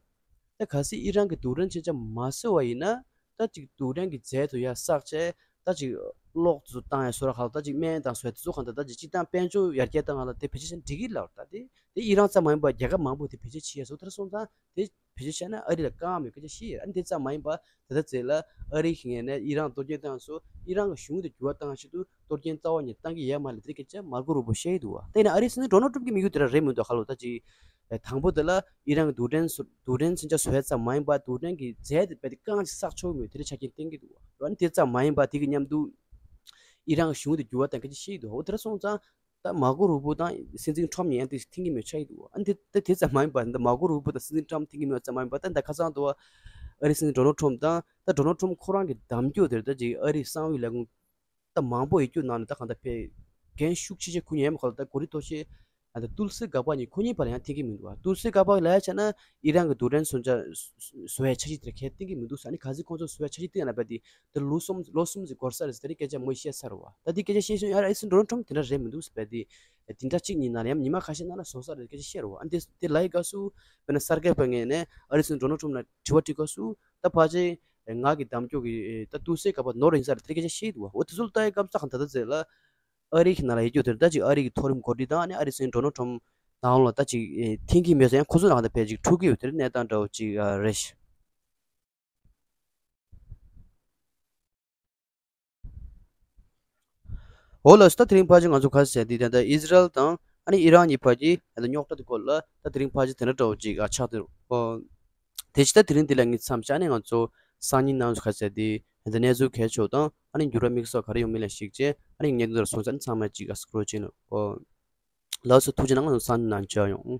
ད་གལ་སྲིད་ཨི་རན་གྱི་རྡུལ་ཕྲན་མཚོན་ཆ་མ་བཟོས་པ་ཡིན་ན། ད་ཅིག་རྡུལ་ཕྲན་གྱི་རྫས་དེ་ཡར་བསགས་བྱས་ད་ཅིག་གློག་ཚོ་བཏང་ཡ་བཟོ་འདྲ་གང་ལ། ད་ཅིག་སྨན་དང་བཟོ་ཡ་དེ་ཚོ་གང་ལྟར་ད་ཅིག་སྤྱིར་བཏང་དཔལ་འབྱོར་ཡར་རྒྱས་བཏང་ག་ལ་དེ་བེད་སྤྱོད་བྱས་ན་འགྲིག་གི་ལབ་རེད། ད་དེ་དེ་ཨི་རན་ཙམ་མ་ཡིན་པར་རྒྱལ་ཁབ་མང་པོས་དེ་བེད་སྤྱོད་བྱེད་ཡ་བཟོ་འདྲ་སོང་ཙང་དེ་བེད་སྤྱོད་བྱས་ན་ཨ་རི་ལ་དཀའ་ངལ་མེད་སྐད་ཆ་བཤད་ཡོད། ཨ་ནི་དེ་ཙམ་མ་ཡིན་པར་ད་ལྟ་ཚེ་ལ་ཨ་རི་གི་ངོས་ནས་ཨི་རན་གཏོར་སྐྱོན་བཏང་སོང་། ཨི་རན་གྱི་གཞུང་དེ་འགྱུར་བ་བཏང་ཆེད་དུ་གཏོར་སྐྱོན་རྩ་བ་ཉིད་བཏང་གི་ཡོད་མ་རེད། དེ་སྐད་ཆ་མར་ཀོ་རུ་པོ་བཤད་ཀྱི་འདུག་བ། ད་ཡིན་ན་ཨ་རིའི་སྲིད་འཛིན་ཌོ་ནལ་ཊམ་གྱི་དམིགས་ཡུལ་དེ་འདྲ་རེད་མི་འདུག་ཁ་ལོ། ད་ཅིག་དང་པོ་དེ་ལ་ཨི་རན་གྱི་རྡུལ་ཕྲན་བཟོ་རྡུལ་ཕྲན་མཚོན་ཆ་བཟོ་ཡ་ཙམ་མ་ཡིན་པར་རྡུལ་ཕྲན་གྱི་རྫས་དེ་རྦད་དེ་རྐང་གཅིག་བསགས་ཆོག་གི་མེད་དེ་འདྲའི་ཆ་རྐྱེན་བསྟན་གྱི་འདུག་བ། ཨ་ནི་དེ་ཙམ་མ་ཡིན་པར་དེ་གི་མཉམ་དུ་ཨི་རན་གྱི་གཞུང་དེ་འགྱུར་བ་དང་སྐད་ཆ་བཤད་ཀྱི་འདུག། འོ་དེ་འདྲ་སོང་ཙང་ད་མར་ཀོ་རུ་པོ་དང་སྲིད་འཛིན་ཊམ་གཉིས་ཡང་དེ་འཐེན་གྱི་མེད་ཆགས་ཀྱི་འདུག། ཨ་ནི་དེ་དེ་དེ་ཙམ་མ་ཡིན་པར་ད་མར་ཀོ་རུ་པོ་དང་སྲིད་འཛིན་ཊམ་འཐེན་གྱི་མེད་ཙམ་མ་ཡིན་པར་ད་ད་ཁ་སང་དུ་ཨ་རིའི་སྲིད་འཛིན་ཌོ་ནལ་ཊམ་དང་ད་ཌོ་ནལ་ཊམ་ཁོ་རང་གི་གདམ་རྒྱུ་དེར་ད་ཅིག་ཨ་རིའི་གསང་བའི་ལས་ཁུངས་ད་མང་པོ་ཡོད་རྒྱུ་ནང་ནས་ད་གང་ལྟར་ཕེ་འགན་ཤུགས་ཆེ་ཆེ་ཁུར་ཉན་མ་ཁ་ལ་ད་གོ་རི་ཏོ་ཤེ། ཨ་ད་ཏུལ་སི་གྷ་པ་གཉིས་ཁོ་གཉིས་བར་ཡང་འཐེན་གྱི་མི་འདུག་བ། ཏུལ་སི་གྷ་པ་ལ་ཡ་བྱས་ན་ཨི་རན་གྱི་རྡུལ་ཕྲན་མཚོན་ཆ་བཟོ་ཡ་འཆར་གཞི་དེར་ཁས་བསྟན་གྱི་མི་འདུག་ཟེར། ཨ་ནི་གལ་སྲིད་ཁོང་ཚོ་བཟོ་ཡ་འཆར་གཞི་བཏིང་ཡ་ན་བས་དེ་ད་ལོ་གསུམ་ལོ་གསུམ་ཙམ་འགོར་ས་རེད་ཟེར་དེ་སྐད་ཆ་མོས་བཤད་ཚར་བ། ད་དེ་སྐད་ཆ་བཤད་སོང་ཡ་ཨ་རིའི་སྲིད་འཛིན་ཌོ་ནལ་ཊམ་དེ་འདྲ་རེད་མི་འདུག་ཟེར་བས་དེ་དེ་འདྲ་གཅིག་གཉིས་ནང་ལ་ཡང་ཉི་མ་ཁ་ཤས་ནང་ལ་བཟོ་ས་རེད་སྐད་ཆ་བཤད་རེད་བ། ཨ་ནི་དེ་དེ་ལ་ཡི་སྐབས་སུ་དཔེར་ན་གསར་འགོད་པ་ངོས་ནས་ཨ་རིའི་སྲིད་འཛིན་ཌོ་ནལ་ཊམ་ལ་དྲི་བ་དྲིས་སྐབས་སུ་ད་ཕལ་ཆེར་ང་གི་གདམ་རྒྱུ་གི་ད་ཏུལ་སི་གྷ་པ་ནོར་ཡིན་ས་རེད་དེ་སྐད་ཆ་བཤད་འདུག་བ། འོ་དེ་ཚོ་ལ་ལྟ་ཡི་སྐབས་སུ་ད་གང་ད་ད་ཚེ་ལ་ཨ་རི་གི་ནང་ལ་ཡོད་རྒྱུ་དེར་ད་ཅིག་ཨ་རི་གི་མཐོ་རིམ་འགོ་ཁྲིད་དང་ཨ་ནི་ཨ་རི་སྲིད་འཛིན་ཌོ་ནལ་ཊམ་ནང་ལ་ད་ཅིག་འཐེན་གྱི་མེད་ཙང་ཡང་ཁོ་ཚོ་ནང་ད་ཕལ་ཅིག་འཁྲུག་གི་ཡོད་དེར་གནས་སྟངས་འདྲ་བོ་ཅིག་རེད་ཤག། འོ་ལགས་སོ། ད་དེ་རིང་ཕལ་ཆེར་ང་ཚོ་ག་རེ་ཟེར་འདི་ད་ལྟ་ཨི་ཟི་རལ་དང་ཨ་ནི་ཨི་རན་གཉིས་བར་གྱི་ད་ལྟ་རྙོག་དྲ་དེ་སྐོར་ལ་ད་དེ་རིང་ཕལ་ཆེར་དེ་འདྲ་འདྲ་བོ་ཅིག་ཆགས་འདུག། དེ་ཕྱི་ད་དེ་རིང་འདི་ལ་ངས་མཚམས་བཞག་ནས་ང་ཚོ་སང་ཉིན་ནང་ཚོ་ག་ཟེར་དེ་ད་གནས་ཚུལ་གལ་ཆེ་བ་དང་ཨ་ནི་འགྱུར་བ་དམིགས་བསལ་ག་རེ་ཡོང་མིན་ལ་གཞིགས་བྱས་ཨ་ནི་ངས་འདི་ལ་སོང་ཙང་ཚང་མ་གཅིག་ག་སྐྲོད་བྱས་ནས། ཨོ་ལགས་སོ། ཐུགས་རྗེ་གནང་། ང་ཚོ་སང་ཉིན་ནང་མཇལ་ཡོང་།